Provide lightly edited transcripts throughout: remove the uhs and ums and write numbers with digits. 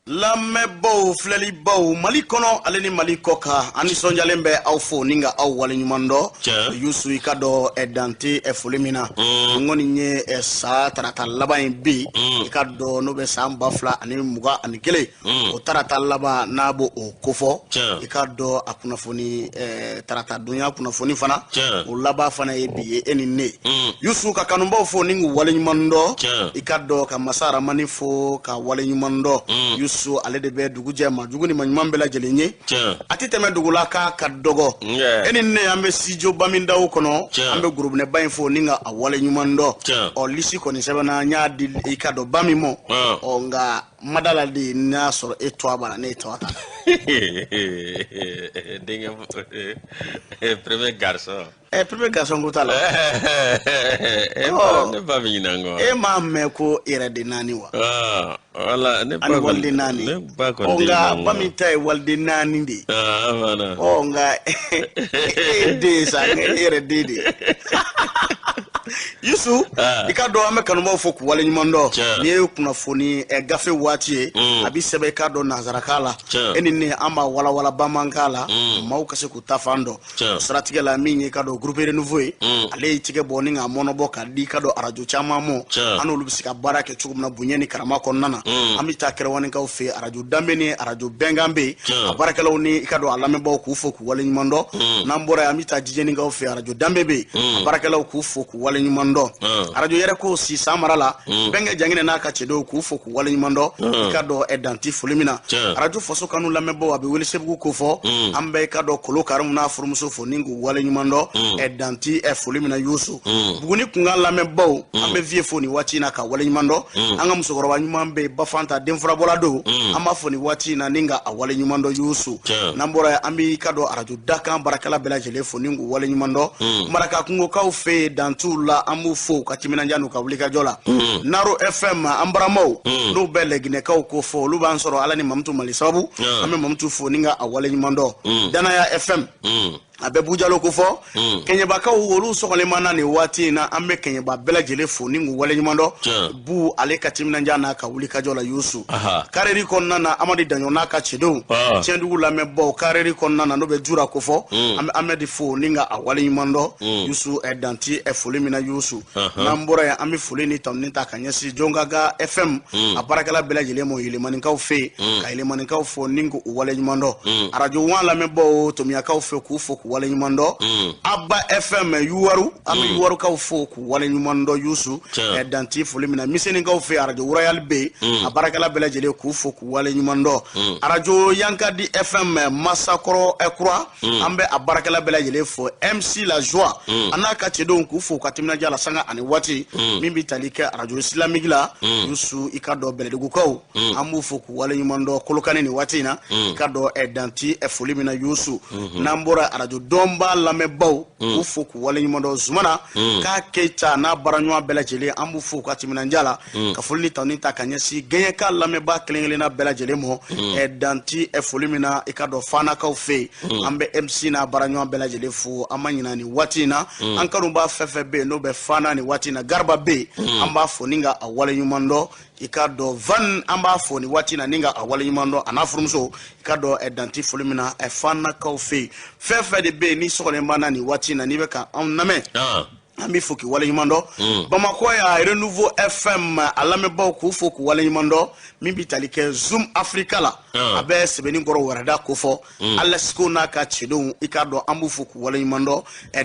Lamɛnbaw, filɛlibaw, Mali kɔnɔ ale ni Mali kɔ kan, an nisɔndiyalen bɛ aw fo ni ka aw waleɲuman dɔn. Yusu, i ka dɔn dan tɛ foli min na, n kɔni ye sa tarata laban in bi, i ka dɔn n'o bɛ san 2021, o tarata laban n'a b'o o kofɔ, i ka dɔn a kunnafoni tarata donya kunnafoni fana, o laban fana ye bi ye, e ni ne. Yusu, ka kanubaw fo ni k'u waleɲuman dɔn, i ka dɔn ka masa Aramani fo ka waleɲuman dɔn. Yusu, ale de bɛ dugu jɛ ma jugu ni ma ɲuman bɛɛ lajɛlen ye, a tɛ tɛmɛ dugu la k'a ka dɔgɔ. E ni ne, an bɛ studio Bamindaw kɔnɔ, an bɛ gorobinɛba in fo ni ka a waleɲuman dɔn. Ɔ, lisi kɔni sɛbɛnna, n y'a di i ka dɔn ba min mɔ. Ɔ, nka madala de n'a sɔrɔ e tɔgɔ b'a la, ne ye tɔgɔ ta. Denkɛ premier garçon. Ɛ, premier garçon ko t'a la. Ne ba bɛ ɲinɛ n kɔ. E m'a mɛn ko yɛrɛ den naani wa? Wala ne ba. Ani waliden naani. Ne ba kɔni tɛ nka ɲinɛ n kɔ. Ba min ta ye waliden naani de ye. Voilà. Ɔ, nka e ye den ye sa, nka e yɛrɛ den de ye. Yusu, i ka dɔn an bɛ kanubaw fo k'u waleɲuman dɔn. N'i ye kunnafoni gafe waati ye, a bɛ sɛbɛn i ka dɔn nansarakan la. E ni ne, an b'a walawala bamanankan la, maaw ka se k'u ta fan dɔn. O siratigɛ la, min ye i ka dɔn groupe Renouveau ye, ale y'i tigɛ bɔ ni k'a mɔnɔbɔ ka di i ka dɔn arajo caman mɔ, an n'olu bɛ se ka baara kɛ cogo min na bonya ni karama kɔnɔna na. An bɛ taa kɛrɛwanikaw fɛ yen, arajo Danbe ni arajo Bɛnkan bɛ yen, a baarakɛlaw ni i ka dɔn a lamɛnbaaw, k'u fo k'u waleɲuman dɔn. N'an bɔra yen, an bɛ taa Jijɛnikaw fɛ yen, arajo Danbe bɛ yen, a baarakɛlaw k'u fo k'u waleɲuman dɔn. Arajo yɛrɛ ko si san mara la, Bɛnkɛ Janginɛ n'a ka cɛdenw, k'u fo k'u waleɲuman dɔn, i ka dɔn danti foli min na. Arajo Faso Kanu lamɛnbaaw, a bɛ wele Sebugu ko fɔ, an bɛ i ka dɔn Kolo Karimu n'a furumuso fo ni k'u waleɲuman dɔn, danti foli min na. Yusu, Buguni kunkan lamɛnbaaw, an bɛ vieux fo nin waati in na ka waleɲuman dɔn. An ka musokɔrɔba ɲuman bɛ yen, Bafanta denfurabɔla don, an b'a fo nin waati in na ni ka a waleɲuman dɔn. Yusu, n'an bɔra yen, an bɛ i ka dɔn arajo Dakan baarakɛla bɛɛ lajɛlen fo ni k'u waleɲuman dɔn. Maraka kungokaw fɛ yen, dantuw la, an b'u fo ka timinandiya n'u ka wulikajɔ la. Naro FM, an baramaw, n'u bɛ lɛginɛkaw ko fɔ, olu b'an sɔrɔ Ala ni Mamutu Mali sababu, an bɛ Mamutu fo ni ka a waleɲuman dɔn. Danaya FM, a bɛ Bujalo ko fɔ. Kɛɲɛbakaw, olu sɔgɔlen b'an na nin waati in na, an bɛ Kɛɲɛba bɛɛ lajɛlen fo ni k'u waleɲuman dɔn, bu ale ka timinandiya n'a ka wulikajɔ la. Yusu, kareri kɔnɔna na, Amadi Daɲɔ n'a ka cɛdenw, Tiɲɛdugu lamɛnbaw, kareri kɔnɔna na, n'o bɛ Jura ko fɔ, an bɛ Amadi fo ni ka a waleɲuman dɔn. Yusu, danti foli min na. Yusu, n'an bɔra yen, an bɛ foli ni tanuni ta ka ɲɛsin Jɔnkaga FM, a baarakɛla bɛɛ lajɛlen ma, Yelimanikaw fɛ yen, ka Yelimanikaw fo ni k'u waleɲuman dɔn. Arajo Wan lamɛnbaw, Tomiyakaw fɛ, k'u fo k'u waleɲuman dɔn. Aba FM Yuwaru, an bɛ Yuwarukaw fo k'u waleɲuman dɔn. Yusu, danti foli min na. Misenikaw fɛ, arajo Royal bɛ yen, a baarakɛla bɛɛ lajɛlen, k'u fo k'u waleɲuman dɔn. Arajo Yankadi FM Masakɔrɔ Kura, an bɛ a baarakɛla bɛɛ lajɛlen fo, MC La Joie a n'a ka cɛdenw, k'u fo ka timinandiya la sanga ani waati. Min bɛ tali kɛ arajo islamique la, Yusu, i ka dɔn Bɛlɛdugukaw, an b'u fo k'u waleɲuman dɔn Kolokani nin waati in na, i ka dɔn danti foli min na. Yusu, n'an bɔra arajo Dɔnba lamɛnbaw, k'u fo k'u waleɲuman dɔn, Zumana k'a Keyita n'a baaraɲɔgɔn bɛɛ lajɛlen, an b'u fo ka timinandiya la. Ka foli ni tanuni ta ka ɲɛsin Gɛɲɛka lamɛnbaa kelen kelenna bɛɛ lajɛlen ma, danti foli min na. I ka dɔn Fanakaw fɛ yen, an bɛ MC n'a baaraɲɔgɔn bɛɛ lajɛlen fo. An ma ɲina nin waati in na, an kanubaa fɛn fɛn bɛ yen n'o bɛ Fana nin waati in na, Gariba bɛ yen, an b'a fo ni ka a waleɲuman dɔn. I ka dɔn Van, an b'a fo nin waati in na ni ka a waleɲuman dɔn, a n'a furumuso, i ka dɔn danti foli min na. Fanakaw fɛ yen, fɛn fɛn de bɛ yen ni sɔgɔlen b'an na nin waati in na, n'i bɛ ka anw lamɛn, an b'i fo k'i waleɲuman dɔn. Bamakɔ yan, Renouveau FM, a lamɛnbaaw, k'u fo k'u waleɲuman dɔn. Min bɛ tali kɛ Zoom Africa la, a bɛ Sɛbɛnni kɔrɔ wɛrɛda ko fɔ, Alɛsiko n'a ka cɛdenw, i k'a dɔn an b'u fo k'u waleɲuman dɔn,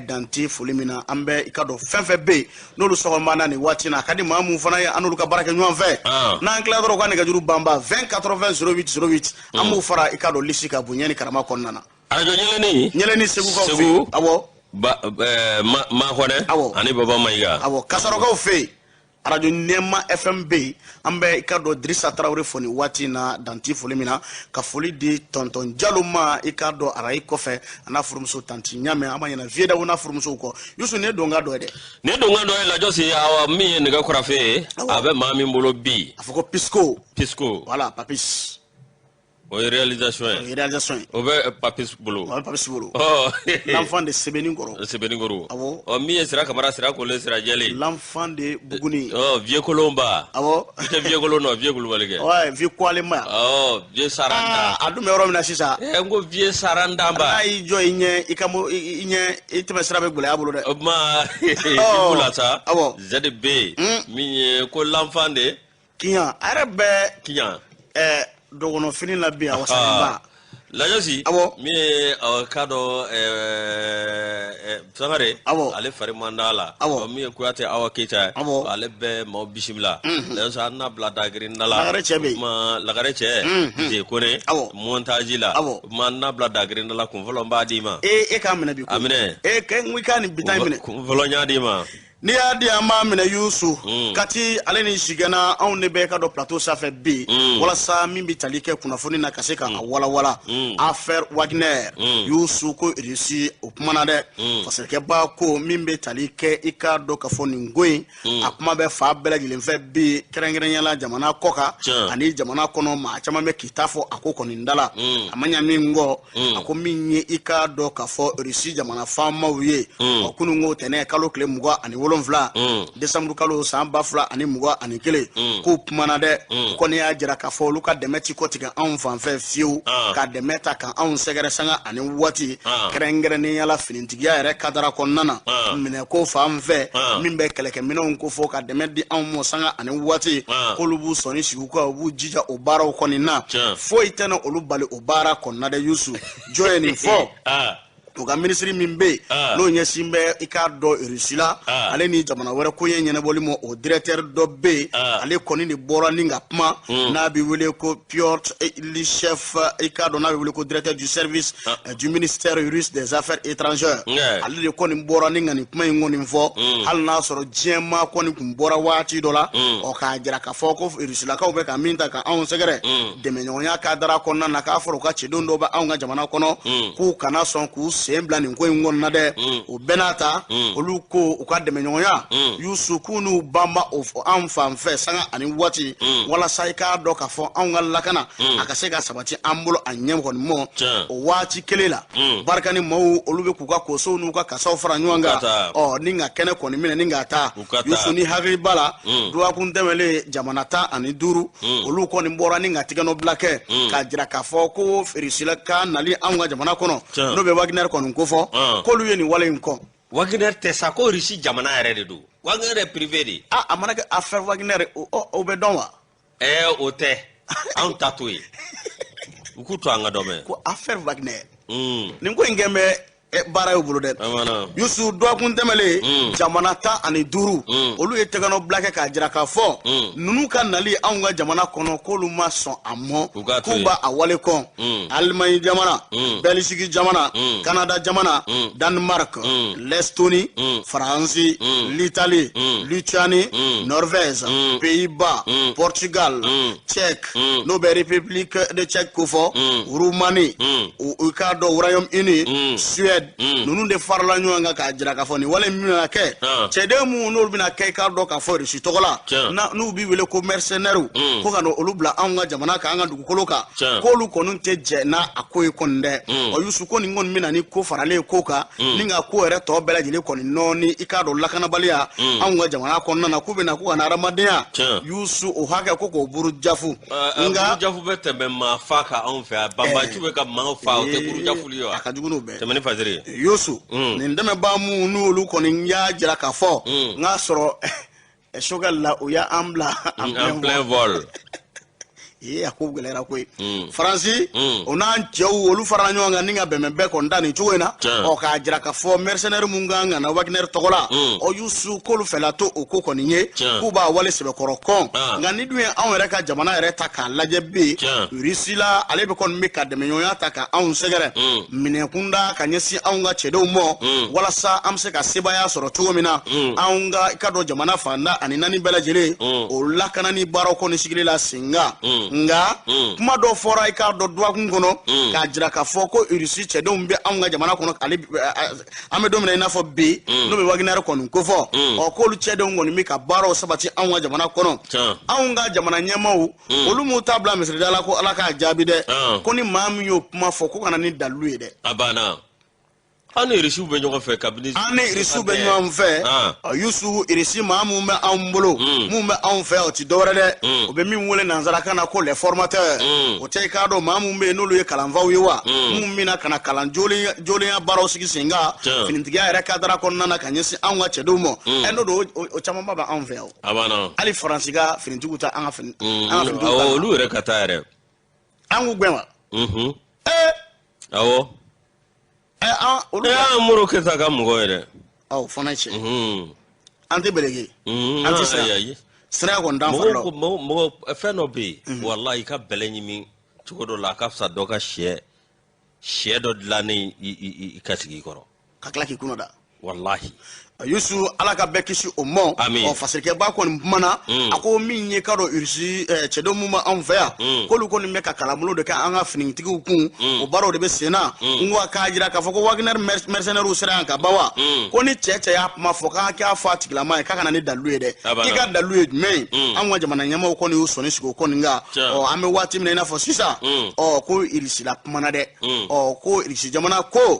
danti foli min na. An bɛ i ka dɔn fɛn fɛn bɛ yen n'olu sɔgɔma b'an na nin waati in na, a ka di maa mun fana ye, an n'olu ka baara kɛ ɲɔgɔn fɛ. N'an tila dɔrɔn, u ka nɛgɛjuru banba 20 80 08 08, an b'u fara i ka dɔn lisi ka bonya ni karama kɔnɔna na. Arajo Ɲɛlɛni. Ɲɛlɛni, Segukaw fɛ. Segu. Awɔ. Ba ma Mahɔrɛ. Awɔ. Ani Baba Mayiga. Awɔ, Kasarɔkaw fɛ yen, arajo Nɛma FM bɛ yen, an bɛ i ka dɔn Dirisa Tarawele fo nin waati in na, danti foli min na. Ka foli di tɔntɔn Jalo ma, i ka dɔn arayi kɔfɛ, a n'a furumuso tanti Ɲamɛ. An ma ɲinɛ Vieux Dabo n'a furumusow kɔ. Yusu, nin ye donka dɔ ye dɛ. Nin ye donka dɔ ye, Lajɔsi. Awa, min ye nɛgɛ kɔrɔfɛ ye, a bɛ maa min bolo bi. A fɔ ko Pisco. Pisco. Voilà, Papis. O ye réalisation O ye réalisation ye. O bɛ Papis bolo. O bɛ Papis bolo. Ɔ. L'enfant de Sebeninkɔrɔ. Sebeninkɔrɔ. Awɔ. Ɔ, min ye Sira Kamara, Sira Kole, Sira Jɛlen. L'enfant de Buguni. Ɔ, vieux Kolonba. Awɔ. I tɛ vieux Kolon dɔn, vieux Kulubali kɛ. Ouais, vieux Kwalema. Ɔ, vieux Saranda. A dun bɛ yɔrɔ min na sisan. Ɛ, n ko vieux Sarandamba. N'a y'i jɔ i ɲɛ, i ka mo i ɲɛ, i tɛmɛ sira bɛ gɛlɛya bolo dɛ. O tuma, i la sa. Awɔ. ZB. Min ye ko l'enfant de Kiɲan a yɛrɛ bɛ Kiɲan. Ɛɛ, dɔgɔnɔfini la bi, a wasalenba. Lajɔsi. Awɔ. Min ye k'a dɔn Sangare. Awɔ. Ale fari man d'a la. Awɔ. Ɔ, min ye Kuyate Awa Keyita ye. Awɔ. Ale bɛ maaw bisimila. Lajɔsi, an n'a bila dagirin da la. Lagare cɛ bɛ yen. O tuma, Lagare cɛ. De Kone. Awɔ. Montage la. Awɔ. O tuma, an n'a bila dagirin da la, kun fɔlɔ n b'a d'i ma. E k'a minɛ bi. A minɛ. E kɛ n ko i k'a nin bi ta in minɛ. Kun fɔlɔ n y'a d'i ma. N'i y'a di, an b'a minɛ. Yusu Kati, ale ni Sigana, anw de bɛ ka dɔn plateau sanfɛ bi walasa min bɛ tali kɛ kunnafoni na ka se ka a walawala. Affaire Wagner, Yusu, ko Russie o kumana dɛ. Fasɛlikɛba ko min bɛ tali kɛ, i k'a dɔn k'a fɔ nin ko in, a kuma bɛ fa bɛɛ lajɛlen fɛ bi, kɛrɛnkɛrɛnnenya la jamana kɔ kan ani jamana kɔnɔ. Maa caman bɛ k'i ta fɔ a ko kɔni da la. A ma ɲa min kɔ, a ko min ye, i k'a dɔn k'a fɔ Russie jamana faamaw ye, ɔ, kunun ko tɛnɛ kalo tile 27 décembre kalo san 2021, k'u kumana dɛ. U kɔni y'a jira k'a fɔ olu ka dɛmɛ ti kɔtigɛ anw fanfɛ fiyewu, ka dɛmɛ ta ka anw sɛgɛrɛ sanga ani waati, kɛrɛnkɛrɛnnenya la finitigiya yɛrɛ kadara kɔnɔna na, minɛko fan fɛ, min bɛ kɛlɛkɛminɛnw ko fɔ, ka dɛmɛ di anw ma sanga ani waati. K'olu b'u sɔnni sigi u kan, u b'u jija o baaraw kɔni na. Foyi tɛna olu bali o baara kɔnɔna dɛ. Yusu, jɔn ye nin fɔ? U ka minisiri min bɛ yen, n'o ɲɛsin bɛ, i k'a dɔn, Russie la ale ni jamana wɛrɛ ko ɲɛ ɲɛnabɔli ma, o directeur dɔ bɛ yen, ale kɔni de bɔra ni ka kuma, n'a bɛ wele ko Piotr Lichev, i k'a dɔn n'a bɛ wele ko directeur du service du ministère russe des Affaires étrangères. Ale de kɔni bɔra ni ka nin kuma in kɔni fɔ, hali n'a sɔrɔ diɲɛ maa kɔni kun bɔra waati dɔ la, ɔ, k'a jira k'a fɔ ko Rusilakaw bɛ ka min ta ka anw sɛgɛrɛ dɛmɛɲɔgɔnya kadara kɔnɔna na, k'a fɔra u ka cidenw dɔw bɛ anw ka jamana kɔnɔ, k'u kana sɔn k'u sen bila nin ko in kɔnɔna dɛ. O bɛɛ n'a ta, olu ko u ka dɛmɛɲɔgɔnya, Yusu, k'u n'u banba o anw fan fɛ sanga ani waati, walasa i k'a dɔn k'a fɔ anw ka lakana a ka se ka sabati an bolo a ɲɛ kɔni mɔ. O waati kelen la, barika ni maaw, olu bɛ k'u ka kosow n'u ka kasaw fara ɲɔgɔn kan, ɔ, ni ka kɛnɛ kɔni minɛ ni ka taa. Yusu, ni hakili b'a la, dɔgɔkun tɛmɛlen, jamana 15, olu kɔni bɔra ni ka tigɛnɔ bila kɛ k'a jira k'a fɔ ko Russie ka nali anw ka jamana kɔnɔ, n'o bɛ Wagner kɔni ko fɔ, k'olu ye nin wale in kɔn. Wagner tɛ sa, ko Russie jamana yɛrɛ de don. Wagner yɛrɛ privé de. Ah, a mana kɛ affaire Wagner, o bɛ dɔn wa? Ɛɛ, o tɛ, anw ta to yen, u k'u to an ka dɔ mɛn. Ko affaire Wagner, nin ko in kɛ bɛ baara y'u bolo dɛ. Yusu, dɔgɔkun tɛmɛlen, jamana 15, olu ye tɛgɛnɔ bila kɛ k'a jira k'a fɔ ninnu ka nali anw ka jamana kɔnɔ, k'olu ma sɔn a mɔ, k'u b'a a wale kɔn. Alimaɲi jamana, Bɛlisiki jamana, Kanada jamana, Danemark, l'Estonie, Faransi, l'Italie, Lituanie, Norvège, Pays-Bas, Portugal, Tchèque, n'o bɛ République de Tchèque ko fɔ, Roumanie, u k'a dɔn Royaume-Uni, Suède, ninnu de farala ɲɔgɔn kan k'a jira k'a fɔ nin wale min bɛna kɛ, cɛden minnu n'olu bɛna kɛ, i k'a dɔn k'a fɔ Russie tɔgɔ la, n'u b'i wele ko mercenaires, ko ka na olu bila anw ka jamana kan, an ka dugukolo kan, k'olu kɔni tɛ jɛ n'a a ko ye kɔni dɛ. Ɔ, Yusu, ko nin kɔni bɛna ni ko faralen ye ko kan, ni ka ko yɛrɛ tɔ bɛɛ lajɛlen kɔni nɔɔni, i k'a dɔn lakanabaliya anw ka jamana kɔnɔna na, k'u bɛna ko ka na adamadenya, Yusu, o hakɛ ko k'o buru jafu. Nka burujafu bɛ tɛmɛ maa fa kan anw fɛ yan, banbaciw bɛ ka maaw fa, o tɛ burujafuli ye wa? A ka jugu n'o bɛɛ. Tɛmɛ ni fasiri ye. Yusu, nin dɛmɛbaa minnu n'olu kɔni y'a jira k'a fɔ n k'a sɔrɔ Choguel la, o y'an bila en plein vol. Ee, a ko gɛlɛyara koyi. Faransi, o n'an cɛw, olu farala ɲɔgɔn kan ni ka bɛnbɛn bɛɛ kɔni da nin cogo in na, ɔ, k'a jira k'a fɔ mercenaire mun kan ka na Wagner tɔgɔ la, ɔ, Yusu, k'olu fɛla to o ko kɔni ye, k'u b'a wale sɛbɛkɔrɔ kɔn. Nka ni dun ye anw yɛrɛ ka jamana yɛrɛ ta k'a lajɛ bi, Russie la, ale bɛ kɔni bɛ ka dɛmɛɲɔgɔnya ta ka anw sɛgɛrɛ minɛkunda ka ɲɛsin anw ka cɛdenw ma, walasa an bɛ se ka sebaaya sɔrɔ cogo min na anw ka, i ka dɔn, jamana fan 14 bɛɛ lajɛlen, o lakanani baaraw kɔni sigili la sen kan. Nka kuma dɔ fɔra, i k'a dɔn, dɔgɔkun kɔnɔ, k'a jira k'a fɔ ko Irisi cɛdenw bɛ anw ka jamana kɔnɔ. Ale an bɛ don min na i n'a fɔ bi, n'o bɛ Wagner kɔni kofɔ, ɔ, k'olu cɛdenw kɔni bɛ ka baaraw sabati anw ka jamana kɔnɔ. Anw ka jamana ɲɛmaaw, olu m'u ta bila misirida la ko Ala k'a jaabi dɛ. Ko ni maa min y'o kuma fɔ, ko kana ni dalilu ye dɛ. A banna, an ni Irisiw bɛ ɲɔgɔn fɛ kabini. An ni Irisiw bɛ ɲɔgɔn fɛ, Yusu. Irisi maa mun bɛ anw bolo, mun bɛ anw fɛ, o ti dɔwɛrɛ dɛ, o bɛ min wele nanzarakan na ko les formateurs. O tɛ, i k'a dɔn, maa mun bɛ yen n'olu ye kalanfaw ye wa, mun bɛna ka na kalan jolenya baaraw sigi sen kan finitigiya yɛrɛ cadre kɔnɔna na ka ɲɛsin anw ka cɛdenw ma. Ɛ, n'o don, o camanba bɛ anw fɛ yan. A banna. Hali Faransi ka finitigiw ta an ka fini, an ka finitigiw ta. Olu yɛrɛ ka taa yɛrɛ. An k'u gɛn wa? Ee. Awɔ. Ɛ, an olu. E y'an Modibo Keyita ka mɔgɔ ye dɛ. Ɔ, fana ye tiɲɛ. An tɛ belege. An tɛ siran. Sira kɔni t'an fari la. Mɔgɔ mɔgɔ, fɛn dɔ bɛ yen, walayi, i ka bɛlɛ ɲimi cogo dɔ la, a ka fisa dɔ ka sɛ dɔ dilannen i ka sigi i kɔrɔ. Ka tila k'i kunna da. Walahi. Yusu, Ala ka bɛɛ kisi o mɔ. Amin. Ɔ, fasirikɛba kɔni kumana, a ko min ye k'a dɔn, Irisi cɛdenw mun bɛ anw fɛ yan, k'olu kɔni bɛ ka kalanbolo de kɛ an ka finitigiw kun, o baaraw de bɛ sen na. N ko k'a jira k'a fɔ ko Wagner mercenaires sera yan ka ban wa, ko ni cɛ cɛ y'a kuma fɔ, k'a k'a fɔ a tigilama ye k'a ka na ni dalilu ye dɛ. K'i ka dalilu ye jumɛn ye? Anw ka jamana ɲɛmaaw kɔni y'u sɔnni sigi o kɔni kan. Ɔ, an bɛ waati min na i n'a fɔ sisan, ɔ, ko Irisi la kumana dɛ. Ɔ, ko Irisi jamana ko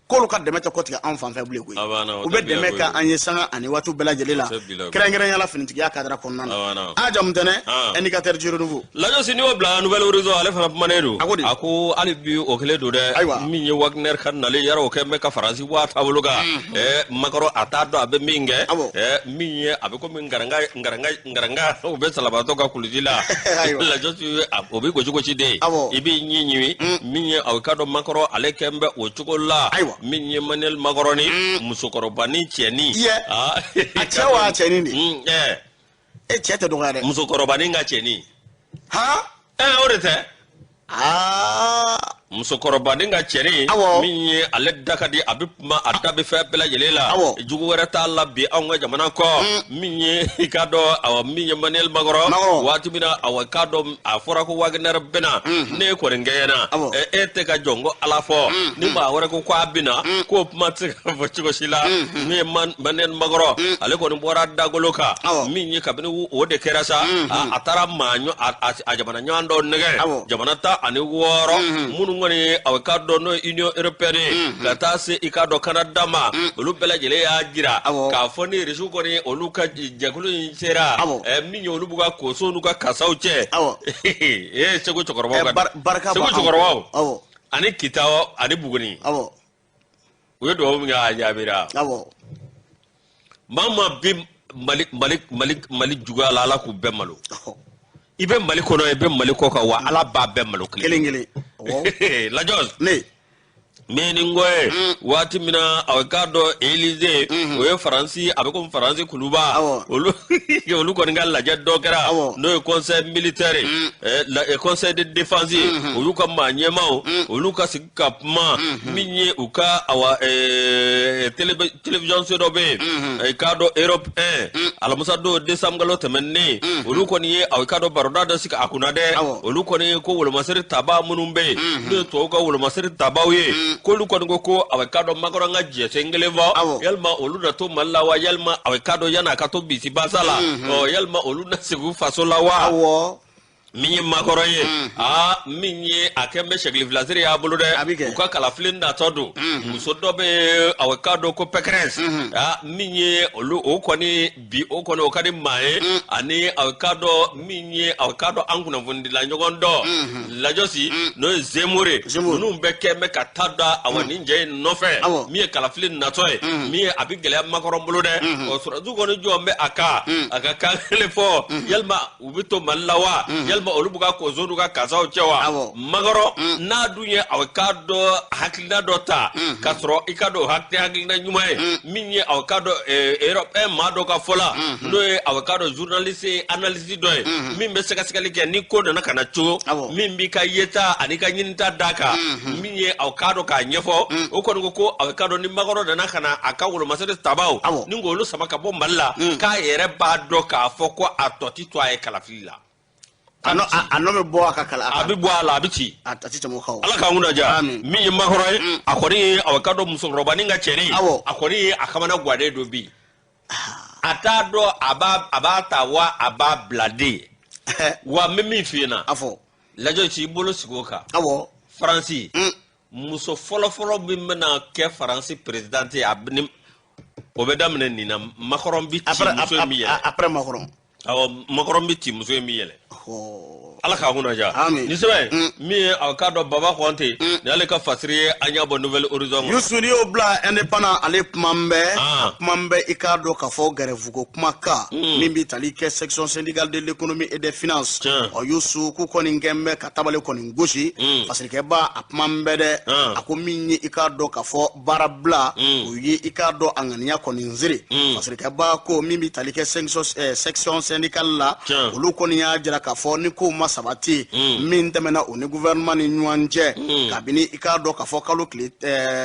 k'olu ka dɛmɛ tɛ kɔtigɛ anw fan fɛ bilen koyi. U bɛ dɛmɛ kɛ an ye sanga ani waatiw bɛɛ lajɛlen la, kɛrɛnkɛrɛnnenya la finitigiya cadre kɔnɔna na. A jamu tɛnɛ indicateur du renouveau. Lajɔsi, n'i y'o bila Nouvel Horizon, ale fana kumanen don. A ko di? A ko hali bi o kelen don dɛ. Ayiwa. Min ye Wagner ka nalen yɛrɛ, o kɛ bɛ ka Faransi bɔ a taabolo kan. Macron, a t'a dɔn a bɛ min kɛ. Min ye a bɛ komi ngaranga ngaranga ngaranga, o bɛ salabatɔ ka kulusi la. Lajɔsi, o bɛ gosi gosi de. I b'i ɲi ɲimi. Min ye aw ka dɔn, Macron ale kɛ bɛ o cogo la. Min ye Emmanuel Macron ni musokɔrɔba ni cɛnin. A cɛ wa, a cɛnin de? E cɛ tɛ dɔgɔya dɛ. Musokɔrɔba ka cɛnin. Han. Ɛ, o de tɛ. Aa. Musokɔrɔbanin ka cɛnin. Min ye ale da ka di, a bɛ kuma, a da bɛ fɛn bɛɛ lajɛlen la. Jugu wɛrɛ t'a la bi anw ka jamana kɔ. Min ye i k'a dɔn, awɔ, min ye Emmanuel Macron, waati min na, awɔ, i k'a dɔn, a fɔra ko Wagner bɛna, ne kɔni kɛɲɛna, e tɛ ka jɔn ko Ala fɔ ni maa wɛrɛ ko k'a bɛna, k'o kuma tɛ se ka fɔ cogo si la. Min ye Emmanuel Macron, ale kɔni bɔra dagolo kan. Min ye kabini o de kɛra sa, a taara maa a jamana ɲɔgɔn dɔw nɛgɛ, jamana 16 minnu kɔni, aw k'a dɔn, n'o ye Union européenne ye, ka taa se i k'a dɔn Canada ma, olu bɛɛ lajɛlen y'a jira k'a fɔ ni Irisiw kɔni, olu ka jɛkulu in sera, min ye olu b'u ka koso n'u ka kasaw cɛ. Ee, Segu cɛkɔrɔbaw ka, Segu cɛkɔrɔbaw ani Kita ani Buguni, u ye dugawu min kɛ, a jaabira. Maa maa bi Mali Mali Mali Mali juguya la, Ala k'u bɛɛ malo. I bɛ Mali kɔnɔ, i bɛ Mali kɔ kan wa, Ala b'a bɛɛ malo. Kelen kelen. Lajɔs. Ne. Min ni n ko ye, waati min na a k'a dɔn Élysée, o ye Faransi, a bɛ komi Faransi kuluba, olu kɔni ka lajɛ dɔ kɛra, n'o ye conseil militaire ye, conseil de défense ye, olu ka maa ɲɛmaaw, olu ka sigi ka kuma. Min ye u ka, awa, télévision so dɔ bɛ yen, k'a dɔn Europe 1, alamisa don décembre kalo tɛmɛnen, olu kɔni ye, a k'a dɔn, baroda dɔ sigi a kunna dɛ. Olu kɔni ko wolomasiri tabaa minnu bɛ yen, n'o ye tubabuw ka wolomasiri tabaw ye, k'olu kɔni ko a k'a dɔn Macron ka jɛsen kelen fɔ, yalima olu na to Mali la wa, yalima a k'a dɔn yan'a ka to bisi basa la, ɔ, yalima olu na segin u faso la wa? Min ye Macron ye, aa, min ye a kɛ bɛ sɛgili filasiri y'a bolo dɛ, u ka kalafili natɔ don. Muso dɔ bɛ yen, a k'a dɔn ko Pécresse, aa, min ye olu o kɔni bi, o kɔni o ka di maa ye, ani a k'a dɔn, min ye a k'a dɔn an kunnafonidila ɲɔgɔn dɔ Lajɔsi, n'o ye Zemmour ye, ninnu bɛɛ kɛ bɛ ka taa da, awa, nin cɛ in nɔfɛ. Min ye kalafili natɔ ye, min ye a bɛ gɛlɛya Macron bolo dɛ. Ɔ, sɔrɔdasiw kɔni jɔ bɛ a ka kan kelen fɔ, yalima u bɛ to Mali la wa, yalima olu b'u ka koso n'u ka kasaw cɛ wa? Macron n'a dun ye a k'a dɔn hakilina dɔ ta k'a sɔrɔ i ka dɔn hakilina ɲuman ye, min ye a k'a dɔn Europe maa dɔ ka fɔ la, n'o ye a k'a dɔn journaliste analyste dɔ ye, min bɛ sɛgɛsɛgɛli kɛ ni ko nana ka na cogo min b'i ka yeta ani ka ɲinita d'a kan, min ye a k'a dɔn k'a ɲɛfɔ, o kɔni ko a k'a dɔn ni Macron nana ka na a ka wolomasiri tabaw ni k'olu sama ka bɔ Mali la, k'a yɛrɛ b'a dɔn k'a fɔ ko a tɔ ti to a ye kalafili la. A nɔ bɛ bɔ a ka kala, a bɛ bɔ a la, a bɛ ci. A tɛ tɛmɛ o kan. Ala k'an kunna diya. Min ye Macron ye, a kɔni ye a ka dɔn musokɔrɔbanin ka cɛnin, a kɔni ye a kamana gannen don bi. A t'a dɔn a b'a ta wa a b'a bila den wa. N bɛ min f'i ɲɛna, a fɔ. Lajɛ ci i bolo sigi o kan. Faransi muso fɔlɔfɔlɔ min bɛna kɛ Faransi présidente ye, a o bɛ daminɛ nin na. Macron bi ci, muso in bi yɛlɛ. Après Macron. Awɔ, Macron bi ci, muso in bi yɛlɛ. Ala k'a kunna diya. Ni sɛbɛn min ye a k'a dɔn Baba Kɔnte ni ale ka fasiri ye, an y'a bɔ Nouvel Horizon kɔnɔ. Yusu, n'i y'o bila Indépendant, ale kuma bɛ, kuma bɛ i k'a dɔn k'a fɔ grève ko kuma kan min bɛ tali kɛ section syndicale de l'économie et des finances. Ɔ Yusu, k'u kɔni kɛn bɛ ka tabale kɔni gosi. Fasirikɛba, a kuma bɛ dɛ. A ko min ye i k'a dɔn k'a fɔ baara bila, o ye i k'a dɔn a ŋaniya kɔni siri. Fasirikɛba ko min bɛ tali kɛ section syndicale la, olu kɔni y'a jira k'a fɔ ni kow ma sabati min tɛmɛna u ni gouvernement ni ɲɔgɔn cɛ kabini i k'a dɔn k'a fɔ kalo tile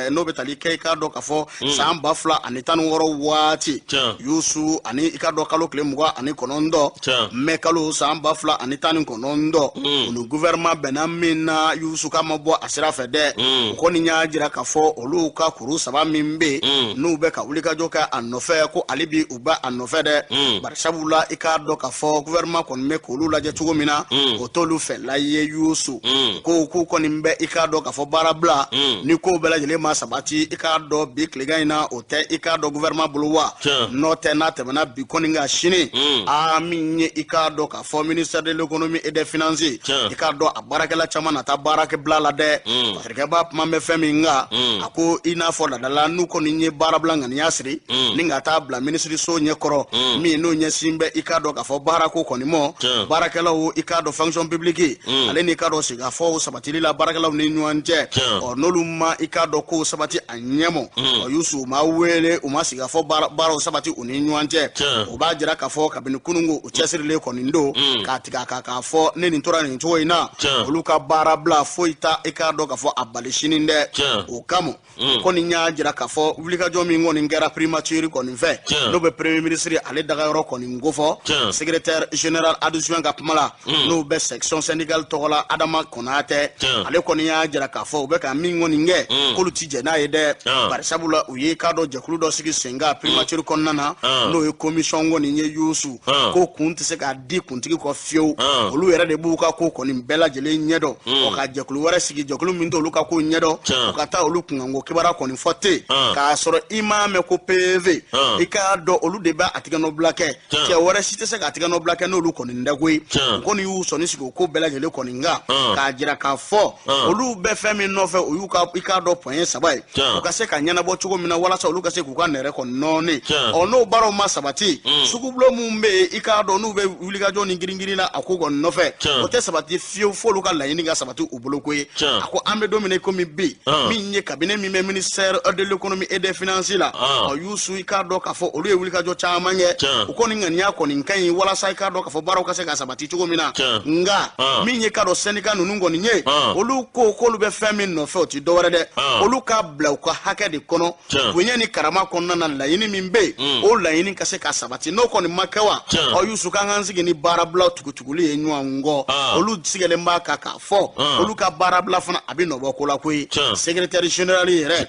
n'o bɛ tali kɛ i k'a dɔn k'a fɔ san 2016 waati, Yusu, ani i k'a dɔn kalo tile 29 mɛ kalo san 2019, u ni gouvernement bɛnna min na, Yusu, k'a ma bɔ a sira fɛ dɛ. U kɔni y'a jira k'a fɔ olu ka kuru saba min bɛ yen n'u bɛ ka wulikajɔ kɛ a nɔfɛ, ko hali bi u bɛ a nɔfɛ dɛ. Bari sabula i k'a dɔn k'a fɔ gouvernement kɔni bɛ k'olu lajɛ cogo min na, o t'olu fɛla ye. Yusu ko k'u kɔni bɛ i k'a dɔn k'a fɔ baara bila ni kow bɛɛ lajɛlen ma sabati i k'a dɔn bi tilegan in na, o tɛ i k'a dɔn gouvernement bolo wa. N'o tɛ, n'a tɛmɛna bi kɔni kan, sini aa min ye i k'a dɔn k'a fɔ ministère de l'économie et des finances, i k'a dɔn a baarakɛla caman na taa baarakɛ bila la dɛ. Fasirikɛba kuma bɛ fɛn min kan, a ko i n'a fɔ ladala n'u kɔni ye baarabila ŋaniya siri ni ka taa bila minisiriso ɲɛkɔrɔ min n'o ɲɛsin bɛ i k'a dɔn k'a fɔ baarako kɔni mɔ baarakɛlaw, i k'a dɔn fonction publique ale n'i k'a dɔn sigikafɔw sabatili la baarakɛlaw ni ɲɔgɔn cɛ. Ɔ n'olu ma i k'a dɔn kow sabati a ɲɛmɔ, ɔ Yusu, u ma wele, u ma sigikafɔ baaraw sabati u ni ɲɔgɔn cɛ, o b'a jira k'a fɔ kabini kununko u cɛsirilen kɔni don k'a tigɛ a kan k'a fɔ ne nin tora nin cogo in na, olu ka baara bila foyi ta i k'a dɔn k'a fɔ a bali sini dɛ. O kama kɔni y'a jira k'a fɔ wulikajɔ min kɔni kɛra primature kɔni fɛ, n'o bɛ premier ministre ale dagayɔrɔ kɔni kofɔ, secrétaire général adjoint ka kuma la, n'o bɛ section syndicale tɔgɔ la, Adama Konatɛ, ale kɔni y'a jira k'a fɔ u bɛ ka min kɔni kɛ, k'olu ti jɛn n'a ye dɛ. Bari sabula u ye k'a dɔn jɛkulu dɔ sigi sen kan primature kɔnɔna na, n'o ye commission kɔni ye. Yusu ko kun tɛ se k'a di kuntigi kɔ fiyewu, olu yɛrɛ de b'u ka ko kɔni bɛɛ lajɛlen ɲɛdɔn. O ka jɛkulu wɛrɛ sigi, jɛkulu min t'olu ka ko ɲɛdɔn, o ka taa olu kunkanko kibaruya kɔni fɔ ten k'a sɔrɔ i m'a mɛn ko PV, i k'a dɔn olu de bɛ a tigɛnɔbila kɛ, cɛ wɛrɛ si tɛ se k'a tigɛnɔbila kɛ n'olu kɔni tɛ koyi. U kɔni y'u sɔnni sigi o ko bɛɛ lajɛlen kɔni kan k'a jira k'a fɔ olu bɛ fɛn min nɔfɛ, o y'u ka i k'a dɔn point saba ye, u ka se ka ɲɛnabɔ cogo min na walasa olu ka se k'u ka nɛrɛ kɔni nɔɔni. Ɔ n'o baaraw ma sabati, sugubulon mun bɛ yen, i k'a dɔn n'u bɛ wulikajɔ ni girin-girin na a ko kɔni nɔfɛ, o tɛ sabati fiyewu f'olu ka laɲini ka sabati u bolo koyi. A ko an bɛ don min na i komi bi, min ye cabinet min bɛ ministère de l'économie et des finances la, ɔ Yusu, i k'a dɔn k'a fɔ olu ye wulikajɔ caman kɛ, u kɔni ŋaniya kɔni ka ɲi walasa i k'a dɔn k'a fɔ baaraw ka se ka sabati cogo min na. Nka min ye k'a dɔn syndicat ninnu kɔni ye, olu ko k'olu bɛ fɛn min nɔfɛ, o ti dɔwɛrɛ dɛ, olu ka bila u ka hakɛ de kɔnɔ bonya ni karama kɔnɔna na. Laɲini min bɛ yen, o laɲini ka se ka sabati. N'o kɔni ma kɛ wa, ɔ Yusu, k'an k'an sigi ni baarabila tugutuguli ye ɲɔgɔn kɔ. Olu sigilen b'a kan k'a fɔ olu ka baarabila fana a bɛ nɔbɔ ko la koyi. Secrétaire général yɛrɛ,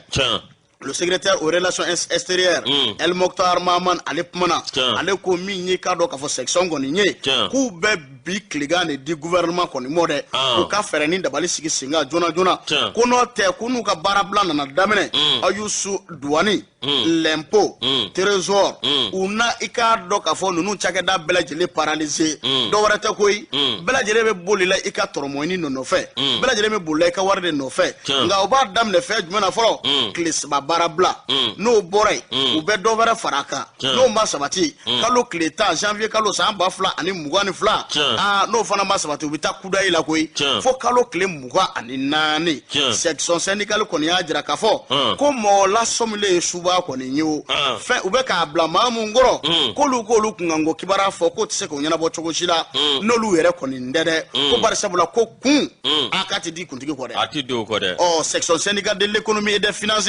le secrétaire aux relations extérieures, El Mokhtar Mahaman, ale kumana. Ale ko min ye k'a dɔn k'a fɔ section kɔni ye, k'u bɛ bi tilegan de di gouvernement kɔni mɔ dɛ, k'u ka fɛɛrɛ ni dabali sigi sen kan joona joona. Ko n'o tɛ, ko n'u ka baarabila nana daminɛ, aw y'u su douane, l'impôt, trésor, u na i k'a dɔn k'a fɔ ninnu cakɛda bɛɛ lajɛlen paralysé. Dɔwɛrɛ tɛ koyi, bɛɛ lajɛlen bɛ boli la i ka tɔrɔmɔɲini nɔfɛ, bɛɛ lajɛlen bɛ boli la i ka wari de nɔfɛ. Nka u b'a daminɛ fɛn jumɛn na fɔlɔ? Tile 3 baara bila. N'o bɔra yen, u bɛ dɔ wɛrɛ fara a kan. N'o ma sabati, kalo tile 10 janvier kalo san 2022, aa n'o fana ma sabati, u bɛ taa kudayi la koyi fo kalo tile 24. Section syndicale kɔni y'a jira k'a fɔ ko mɔgɔ lasɔmilen ye suba kɔni ye o fɛn u bɛ k'a bila maa mun kɔrɔ, k'olu kunkanko kibaruya fɔ k'o tɛ se k'o ɲɛnabɔ cogo si la n'olu yɛrɛ kɔni tɛ dɛ. Ko bari sabula ko kun a k'a tɛ di kuntigi kɔ dɛ. A tɛ di o kɔ dɛ. Ɔ section syndicale de l'économie et des finances,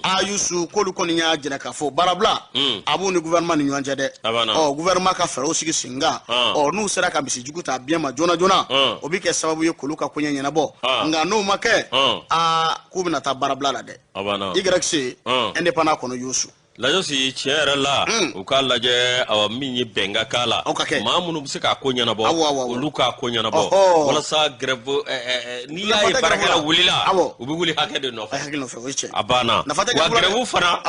a Yusu, k'olu kɔni y'a jira k'a fɔ baarabila a b'u ni gouvernement ni ɲɔgɔn cɛ dɛ. Ɔ gouvernement ka fɛɛrɛw sigi sen kan, ɔ n'u sera ka misi jugu ta biɲɛ ma joona joona, o bɛ kɛ sababu ye k'olu ka koɲɛ ɲɛnabɔ. Nka n'o ma kɛ, aa, k'u bɛna taa baarabila la dɛ. YC, Indépendant kɔnɔ, Yusu. Lajɔsi, tiɲɛ yɛrɛ la, u k'a lajɛ, awa, min ye bɛn ka k'a la. O ka kɛ. Maa minnu bɛ se k'a ko ɲɛnabɔ, olu k'a ko ɲɛnabɔ walasa grève, n'i y'a ye baarakɛla wulila, u bɛ wuli hakɛ de nɔfɛ. Hakɛ nɔfɛ, o ye tiɲɛ. A banna. Wa grève fana,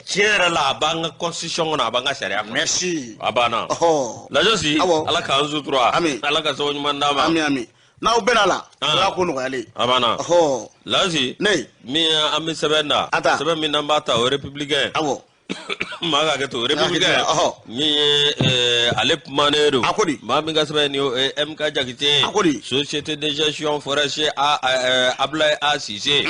tiɲɛ yɛrɛ la, a b'an ka constitution kɔnɔ, a b'an ka sariya kɔnɔ. Merci. A banna. Lajɔsi, Ala k'an sutura, Ala ka sababu ɲuman d'an ma. Ami, ami. N'aw bɛn'a la, o y'a ko nɔgɔyalen. A banna. Lasi, min an bɛ sɛbɛn da, sɛbɛn min n'an b'a ta, o Républicain. Maa ka hakɛ to, Républicain min ye, ale kumanen don. A ko di? Maa min ka sɛbɛn nin ye, MK Jakite. A ko di? Société de gestion forestier a Ablaye A Cissé,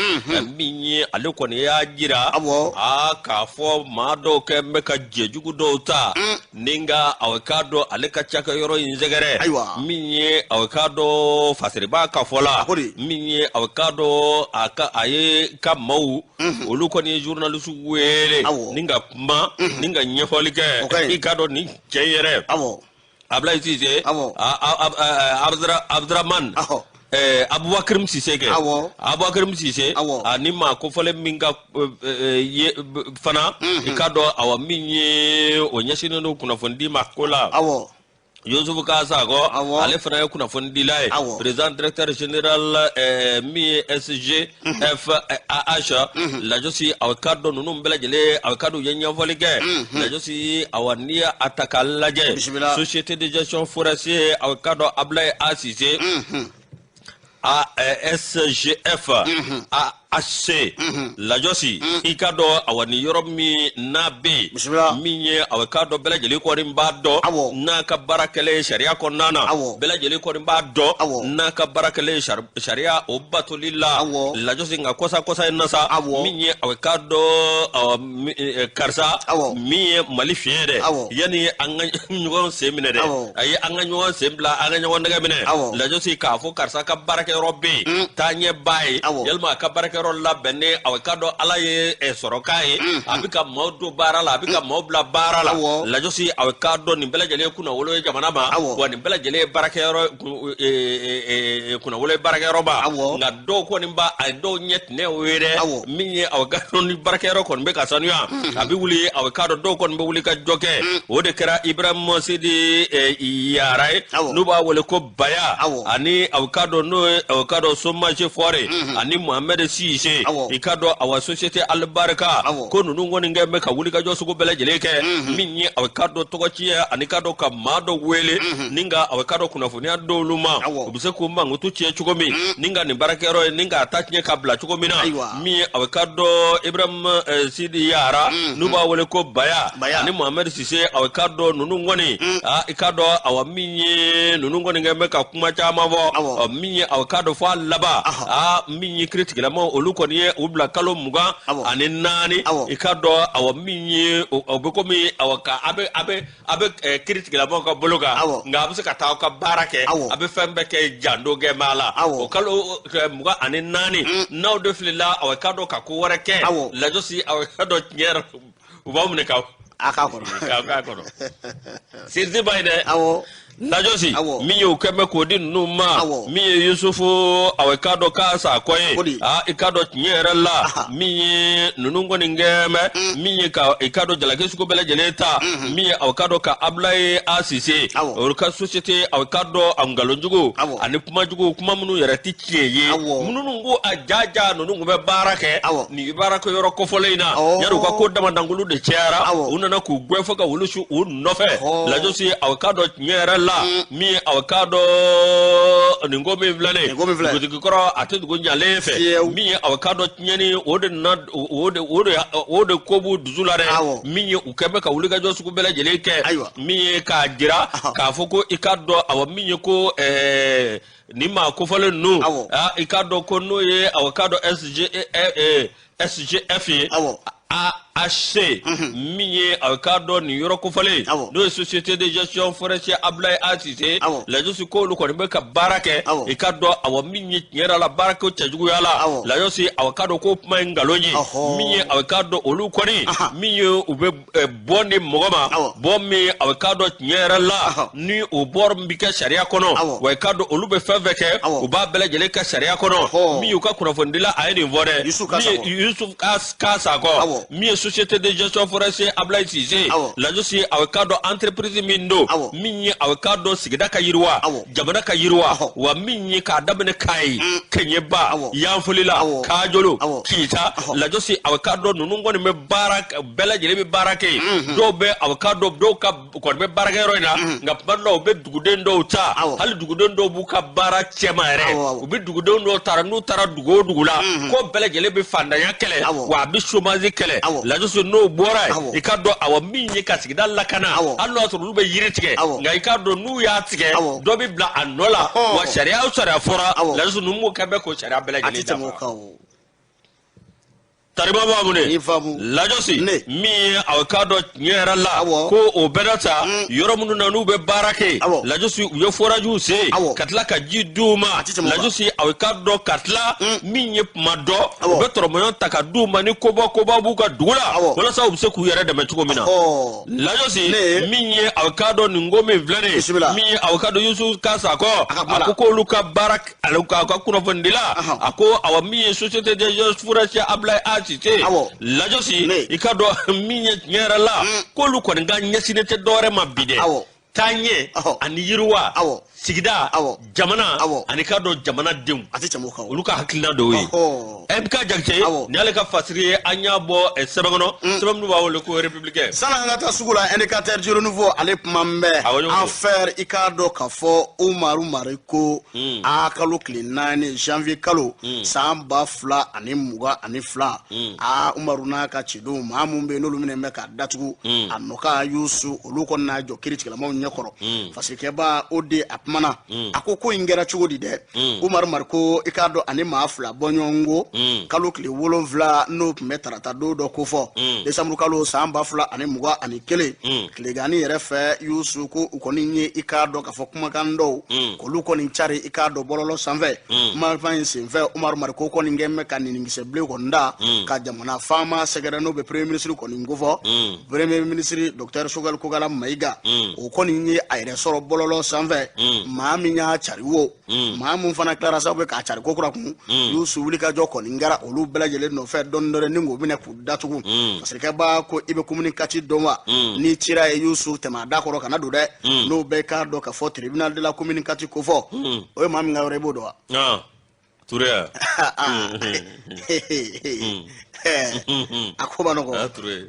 min ye, ale kɔni y'a jira aa k'a fɔ maa dɔw kɛ bɛ ka jɛjugu dɔw ta ni ka aw k'a dɔn ale ka cakɛyɔrɔ in sɛgɛrɛ. Min ye, aw k'a dɔn, Fasiriba ka fɔ la, min ye, aw k'a dɔn, a ka a ye ka maaw, olu kɔni ye journaliste wele ni ka kuma ni ka ɲɛfɔli kɛ. I k'a dɔn nin cɛ yɛrɛ, Ablaye Cissé, Abdramane Abubakar Cissé kɛ, Abubakar Cissé, ani maa kofɔlen min ka ye fana, i k'a dɔn, awa, min ye, o ɲɛsinnen don kunnafonidi ma ko la, Yusufu Kasako, ale fana ye kunnafonidila ye, président directeur général min ye SGFAH. Lajɔsi, aw k'a dɔn ninnu bɛɛ lajɛlen, aw k'a dɔn u ye ɲɛfɔli kɛ. Lajɔsi, awa, n'i y'a ta k'a lajɛ, société de gestion forestier, aw k'a dɔn Ablaye A Cissé, ASGF AHC. Lajɔsi, i k'a dɔn, awa, ni yɔrɔ min n'a bɛ yen, min ye, awa, k'a dɔn bɛɛ lajɛlen kɔni b'a dɔn n'a ka baara kɛlen sariya kɔnɔna na, bɛɛ lajɛlen kɔni b'a dɔn n'a ka baara kɛlen sariya o batoli la. Lajɔsi, nka kɔsa kɔsa in na sa, min ye, awa, k'a dɔn karisa min ye Mali fiɲɛ dɛ, yanni an ka ɲɔgɔn sen minɛ dɛ, ayi, an ka ɲɔgɔn sen bila, an ka ɲɔgɔn nɛgɛ minɛ. Lajɔsi, k'a fɔ karisa ka baarakɛyɔrɔ bɛ yen, taaɲɛ b'a ye, yalima a ka baarakɛyɔrɔ labɛnnen, aw k'a dɔn Ala ye sɔrɔ k'a ye, a bɛ ka maaw don baara la, a bɛ ka maaw bila baara la. Lajɔsi, aw k'a dɔn nin bɛɛ lajɛlen ye kunnawolo ye jamana ma, wa nin bɛɛ lajɛlen ye baarakɛyɔrɔ kunnawolo ye baarakɛyɔrɔ ma. Nka dɔw kɔni b'a a dɔw ɲɛ tinɛ o ye dɛ. Min ye, aw k'a dɔn ni baarakɛyɔrɔ kɔni bɛ ka sanuya, a bɛ wuli, aw k'a dɔn dɔw kɔni bɛ wuli ka jɔ kɛ. O de kɛra Ibrahima Sidi Yara ye, n'u b'a wele ko Baya, ani aw k'a dɔn n'o ye, aw k'a dɔn, Somaje Fɔre, ani Mohamed Cissé. I k'a dɔn, awa, société Alibarika, ko ninnu kɔni kɛ bɛ ka wulikajɔ sugu bɛɛ lajɛlen kɛ. Min ye, aw k'a dɔn, tɔgɔ tiɲɛ ani k'a dɔn ka maa dɔ wele ni ka, aw k'a dɔn, kunnafoniya d'olu ma, u bɛ se k'u mankutu tiɲɛ cogo min, ni ka nin baarakɛyɔrɔ ye, ni k'a ta tiɲɛ ka bila cogo min na. Min ye, aw k'a dɔn, Ibrahima Sidi Yara, n'u b'a wele ko Baya, ani Mohamed Cissé, aw k'a dɔn ninnu kɔni, i k'a dɔn, awa, min ye, ninnu kɔni kɛ bɛ ka kuma caman fɔ. Min ye, aw k'a dɔn, fɔ a laban, aa, min ye, kiiritigɛlamaw olu kɔni ye u bila kalo 24. I k'a dɔn, awa, min ye, o bɛ komi, awa, ka a bɛ kiiritigɛlamaw ka bolo kan, nka a bɛ se ka taa aw ka baara kɛ, a bɛ fɛn bɛɛ kɛ jando kɛ b'a la. O kalo 24, n'aw de filila, awa, k'a dɔn ka ko wɛrɛ kɛ. Lajɔsi, aw k'a dɔn tiɲɛ yɛrɛ, u b'aw minɛ k'aw a k'a kɔnɔ. K'a kɔnɔ sirisi ba ye dɛ. Lajɔsi, min ye, o kɛ bɛ k'o di ninnu ma. Min ye Yusufu, aw k'a dɔn k'a sakɔ ye, aa, i k'a dɔn tiɲɛ yɛrɛ la, min ye, ninnu kɔni kɛ bɛ min ye ka, i k'a dɔn, jalaki sugu bɛɛ lajɛlen ta. Min ye, aw k'a dɔn, ka Abulaye A Sise, olu ka société, aw k'a dɔn, a nkalonjugu ani kumajugu, kuma minnu yɛrɛ tɛ tiɲɛ ye, minnu ko a jaja ninnu tun bɛ baara kɛ nin baarakɛyɔrɔ kofɔlen in na, yari u ka ko damadankulu de cayara, u nana k'u gɛn fo ka wulu su u nɔfɛ. Lajɔsi, aw k'a dɔn tiɲɛ yɛrɛ la, min ye, aw k'a dɔn, nin ko min filɛ nin ye, dugutigi kɔrɔ a tɛ dugu ɲalen fɛ. Min ye, aw k'a dɔn, tiɲɛni o de nana, o de ko b'u dusu la dɛ. Min ye, u kɛ bɛ ka wulikajɔ sugu bɛɛ lajɛlen kɛ. Min ye, k'a jira k'a fɔ ko, i k'a dɔn, awa, min ye, ko nin maa kofɔlen ninnu, i k'a dɔn ko n'o ye, aw k'a dɔn, SG SGF ye. A HC min ye a k'a dɔn nin yɔrɔ kofɔlen, n'o ye société de gestion forestière Ablaye A Cissé, Lajɔsi, k'olu kɔni bɛ ka baara kɛ, i ka dɔn, awɔ, min ye tiɲɛ yɛrɛ la, baara ko cɛjuguya la. Lajɔsi, a k'a dɔn ko kuma ye nkalon ye. Min ye a k'a dɔn, olu kɔni, min ye u bɛ bɔ ni mɔgɔ ma bɔ min, a k'a dɔn tiɲɛ yɛrɛ la, ni o bɔ bɛ kɛ sariya kɔnɔ, wa i k'a dɔn olu bɛ fɛn fɛn kɛ, u b'a bɛɛ lajɛlen kɛ sariya kɔnɔ. Min y'u ka kunnafonidila, a ye nin fɔ dɛ, min ye Yusuf Ka Sakɔ, min ye société de gestion forestière Ablaye Cissé. Lajɔsi, a k'a dɔn entreprise min don, min ye a k'a dɔn sigida ka yiriwa, jamana ka yiriwa, wa min ye k'a daminɛ Kayi, Kɛɲɛba, Yanfolila, Kajolo, Kita. Lajɔsi, a k'a dɔn ninnu kɔni bɛ baara bɛɛ lajɛlen bɛ baara kɛ yen. Dɔw bɛ, a k'a dɔn, dɔw ka kɔni bɛ baarakɛyɔrɔ in na, nka tuma dɔw la u bɛ duguden dɔw ta. Hali duguden dɔw b'u ka baara cɛma yɛrɛ, u bɛ duguden dɔw ta. N'u taara dugu o dugu la, ko bɛɛ lajɛlen bɛ fantanya kɛlɛ, wa a bɛ chômage kɛlɛ. Lajɔsi, n'o bɔra yen, i ka dɔn, awɔ, min ye ka sigida lakana, hali n'o y'a sɔrɔ olu bɛ yiri tigɛ, nka i ka dɔn n'u y'a tigɛ, dɔ bɛ bila a nɔ la. Wa sariya o sariya fɔra, Lajɔsi, ninnu b'o kɛ bɛɛ k'o sariya bɛɛ lajɛlen dafa. Tariba b'a mun de, Lajɔsi, min ye a k'a dɔn tiɲɛ yɛrɛ la, ko o bɛɛ na ta yɔrɔ minnu na n'u bɛ baara kɛ, Lajɔsi, u ye foragew sen ka tila ka ji d'u ma. Lajɔsi, a k'a dɔn ka tila min ye kuma dɔ, u bɛ tɔrɔmɔɲɔ ta ka d'u ma ni koba koba b'u ka dugu la, walasa u bɛ se k'u yɛrɛ dɛmɛ cogo min na. Lajɔsi, min ye a k'a dɔn nin ko min filɛ nin ye, min ye a k'a dɔn Yusu Ka Sakɔ, a ko k'olu ka baara, ale ka kunnafonidila, a ko awa, min ye société de gestion forestière Ablaye A Cissé, Lajɔsi, i ka dɔn min ye tiɲɛ yɛrɛ la, k'olu kɔni ka ɲɛsinnen tɛ dɔwɛrɛ ma bi dɛ, taaɲɛ ani yiriwa sigida, jamana ani k'a dɔn jamanadenw, olu ka hakilina dɔw ye. MK Jakite, nin y'ale ka fasiri ye. An y'a bɔ sɛbɛn kɔnɔ, sɛbɛn minnu b'a wele ko Républicain. Sani an ka taa sugu la, Indicateur du Renouveau, ale kuma bɛ affaire, i k'a dɔn k'a fɔ Umaru Mariko a kalo tile 4, janvier kalo, san 2022, a Umaru n'a ka cidenw, maa mun bɛ yen n'olu minɛ bɛ k'a datugu a nɔ ka Yusu, olu kɔni n'a jɔ kiiritigɛlamaw ɲɛkɔrɔ. Fasirikɛba o de a kumana, a ko ko in kɛra cogo di dɛ? Umaru Mariko, i k'a dɔn, ani maa fila bɔɲɔgɔn ko kalo tile 7, n'o tun bɛ tarata don dɔ kofɔ, desanburu kalo, san 2021, tileganni yɛrɛ fɛ, Yusu, ko u kɔni ye, i k'a dɔn k'a fɔ kumakan dɔw k'olu kɔni cari, i k'a dɔn bɔlɔlɔ sanfɛ. Kumakan in senfɛ, Umaru Mariko kɔni kɛ bɛ ka ninikisɛ bilen kɔni da ka jamana faama sɛgɛrɛ, n'o bɛ premier ministre kɔni kofɔ, premier ministre docteur Choguel Kokala Mayiga. O kɔni ye a yɛrɛ sɔrɔ bɔlɔlɔ sanfɛ. Maa min y'a cari wo, maa mun fana tilara sababu ye k'a cari ko kura kun, Yusu, wulikajɔ kɔni kɛra olu bɛɛ lajɛlen nɔfɛ dɔɔni dɔɔni ni k'o minɛ k'u datugu. Fasirikɛba ko i bɛ commune 4 dɔn wa? N'i cira ye, Yusu, tɛmɛ a da kɔrɔ kana don dɛ. N'o bɛɛ k'a dɔn k'a fɔ tribunal de la commune 4 kofɔ, o ye maa min ka yɔrɔ, i b'o dɔn wa? Touré. A ko ma nɔgɔ,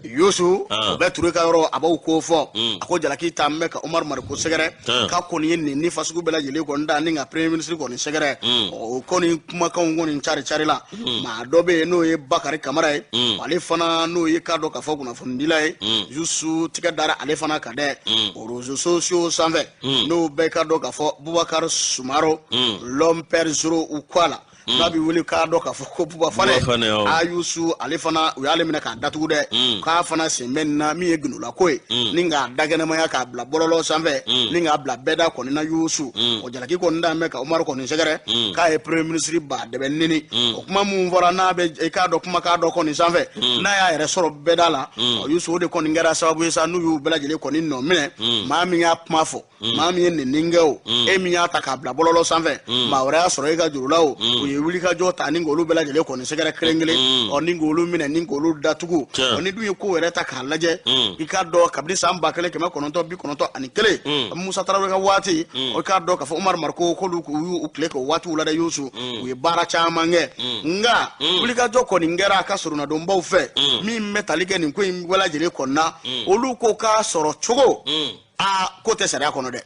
Yusu. O bɛ Ture ka yɔrɔ, a b'aw ko fɔ. A ko jalaki ta n bɛ ka Umaru Mariko sɛgɛrɛ, k'a kɔni ye nin ni fasugu bɛɛ lajɛlen kɔni da ni ka premier ministre kɔni sɛgɛrɛ. O kɔni kumakanw kɔni cari cari la. Maa dɔ bɛ yen n'o ye Bakari Kamara ye, ale fana n'o ye k'a dɔn k'a fɔ kunnafonidila ye, Yusu, tigɛ dara ale fana kan dɛ o réseaux sociaux sanfɛ, n'o bɛɛ ka dɔn k'a fɔ Bubakari Sumaro, l'homme père zéro u kɔ a la, n'a bɛ wele k'a dɔn k'a fɔ ko Buba Fanɛ Ayusu, ale fana u y'ale minɛ k'a datugu dɛ, k'a fana sen bɛ nin na, min ye gundola ko ye, ni k'a dakɛnɛmaya k'a bila bɔlɔlɔ sanfɛ, ni k'a bila bɛɛda kɔni na. Yusu, o jalaki kɔni da bɛ ka Umaru kɔni sɛgɛrɛ k'a ye premier ministre ba dɛbɛ neni. O kuma mun fɔra, n'a bɛ i k'a dɔn kumakan dɔ kɔni sanfɛ, n'a y'a yɛrɛ sɔrɔ bɛɛda la, Yusu, o de kɔni kɛra sababu ye sa n'u y'u bɛɛ lajɛlen kɔni nɔ minɛ. Maa min y'a kuma fɔ, maa min ye nɛni kɛ o, e min y'a ta k'a bila bɔlɔlɔ sanfɛ, maa wɛrɛ y'a sɔrɔ e ka juru la o, u ye wulikajɔ ta ni k'olu bɛɛ lajɛlen kɔni sɛgɛrɛ kelen kelen, ɔ, ni k'olu minɛ ni k'olu datugu. Ɔ, ni dun ye ko yɛrɛ ta k'a lajɛ, i k'a dɔn kabini san 1991, Musa Tarawele ka waati, i k'a dɔn k'a fɔ Umaru Mariko k'olu y'u tile kɛ o waatiw la dɛ, Yusu, u ye baara caman kɛ. Nka wulikajɔ kɔni kɛra a ka soronadonbaw fɛ min bɛ tali kɛ nin ko in bɛɛ lajɛlen kɔni na. Olu ko k'a sɔrɔ cogo, aa, ko tɛ sariya kɔnɔ dɛ.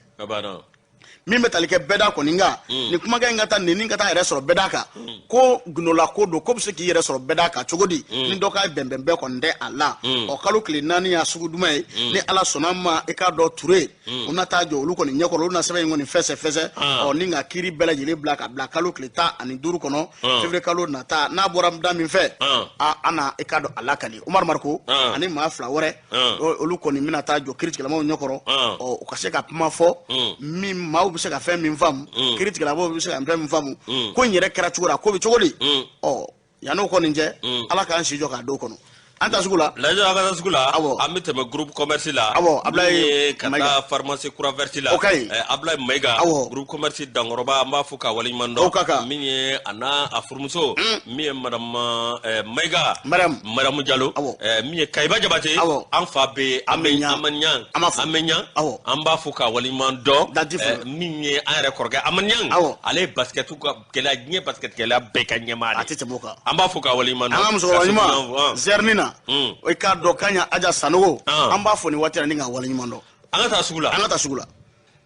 Min bɛ tali kɛ bɛda kɔni kan, nin kumakan in ka taa nin ka taa yɛrɛ sɔrɔ bɛda kan, ko gundola ko don, ko bɛ se k'i yɛrɛ sɔrɔ bɛda kan cogo di, ni dɔ ka bɛnbɛn bɛɛ kɔni tɛ a la. Ɔ, kalo tile 4 y'a sugu duman ye, ni Ala sɔnna ma, i k'a dɔn Ture u na taa jɔ olu kɔni ɲɛkɔrɔ, olu na sɛbɛn in kɔni fɛsɛ fɛsɛ, ɔ, ni ka kiiri bɛɛ lajɛlen bila ka bila kalo tile 15 kɔnɔ, février kalo nata. N'a bɔra da min fɛ, a an na i k'a dɔn a lakali. Umaru Mariko ani maa 2 wɛrɛ, olu kɔni bɛna taa jɔ kiiritigɛlamaw ɲɛkɔrɔ, ɔ, u ka se ka kuma fɔ min maaw bɛ se ka fɛn min faamu, kiiritigɛlamaw bɛ se ka fɛn min faamu, ko in yɛrɛ kɛra cogo di, a ko bɛ cogo di. Ɔ, yann'o kɔni cɛ, Ala k'an si jɔ k'a don kɔnɔ. An ta sugu la. Lajɛ, an ka taa sugu la. An bɛ tɛmɛ groupe commerce la. Awɔ, Ablaye. Ka taa pharmacie Croix Verte la. O ka ɲi. Ablaye Mayiga. Groupe commerce dankɔrɔba, an b'a fo k'a waleɲuman dɔn. O ka kan. Min ye a n'a a furumuso, min ye madame Mayiga. Mariam. Mariamu Jalo. Min ye Kayiba Jabate. An fa bɛ an bɛ ɲa. An bɛ ɲa. An b'a fo. An bɛ ɲa. An b'a fo k'a waleɲuman dɔn. Danti fo. Min ye an yɛrɛ kɔrɔkɛ Amadu Ɲang. Ale ye basket ka gɛlɛya, diɲɛ basket gɛlɛya bɛɛ ka ɲɛmaa de. A tɛ tɛmɛ o kan. An b'a fo k'a waleɲuman dɔn. An ka musokɔrɔba ɲuman Zɛrini na, i k'a dɔn k'a ɲa Aja Sanogo, an b'a fɔ nin waati la ni k'a waleɲuman dɔn. An ka taa sugu la. An ka taa sugu la.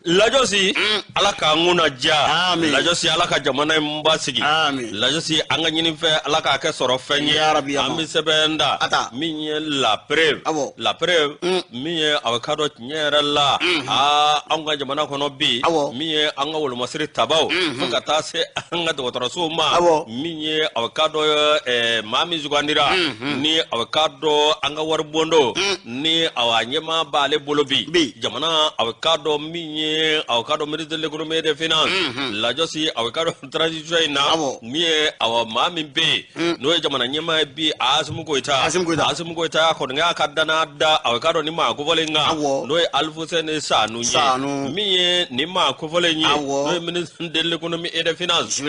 Lajɔsi, Ala k'an kunna diya. Amin. Lajɔsi, Ala ka jamana in basigi. Amin. Lajɔsi, an ka ɲini fɛ, Ala k'a kɛ sɔrɔ fɛn ye. Ya Rabbi, ya An bɛ sɛbɛn da. Ata. Min ye La Preuve. La Preuve, min ye a bɛ ka dɔn tiɲɛ yɛrɛ la, aa, anw ka jamana kɔnɔ bi, min ye an ka wolomasiri tabaw fo ka taa se an ka dɔgɔtɔrɔsow ma, min ye a bɛ ka dɔn maa min sugandira ni a bɛ ka dɔn an ka wari bondo ni awa ɲɛmaa b'ale bolo bi jamana, a bɛ ka dɔn min ye aw ka dɔn ministre de l'économie et des finances, lajɔsi, aw ka dɔn transition in na, min ye awa maa min bɛ yen n'o ye jamana ɲɛmaa ye bi, Asimi Goyita. Asimi Goyita. Asimi Goyita kɔni y'a ka danaya da aw ka dɔn ni maa kofɔlen kan, n'o ye Alifusɛni Sanu ye. Min ye nin maa kofɔlen ye, n'o ye ministre de l'économie et des finances,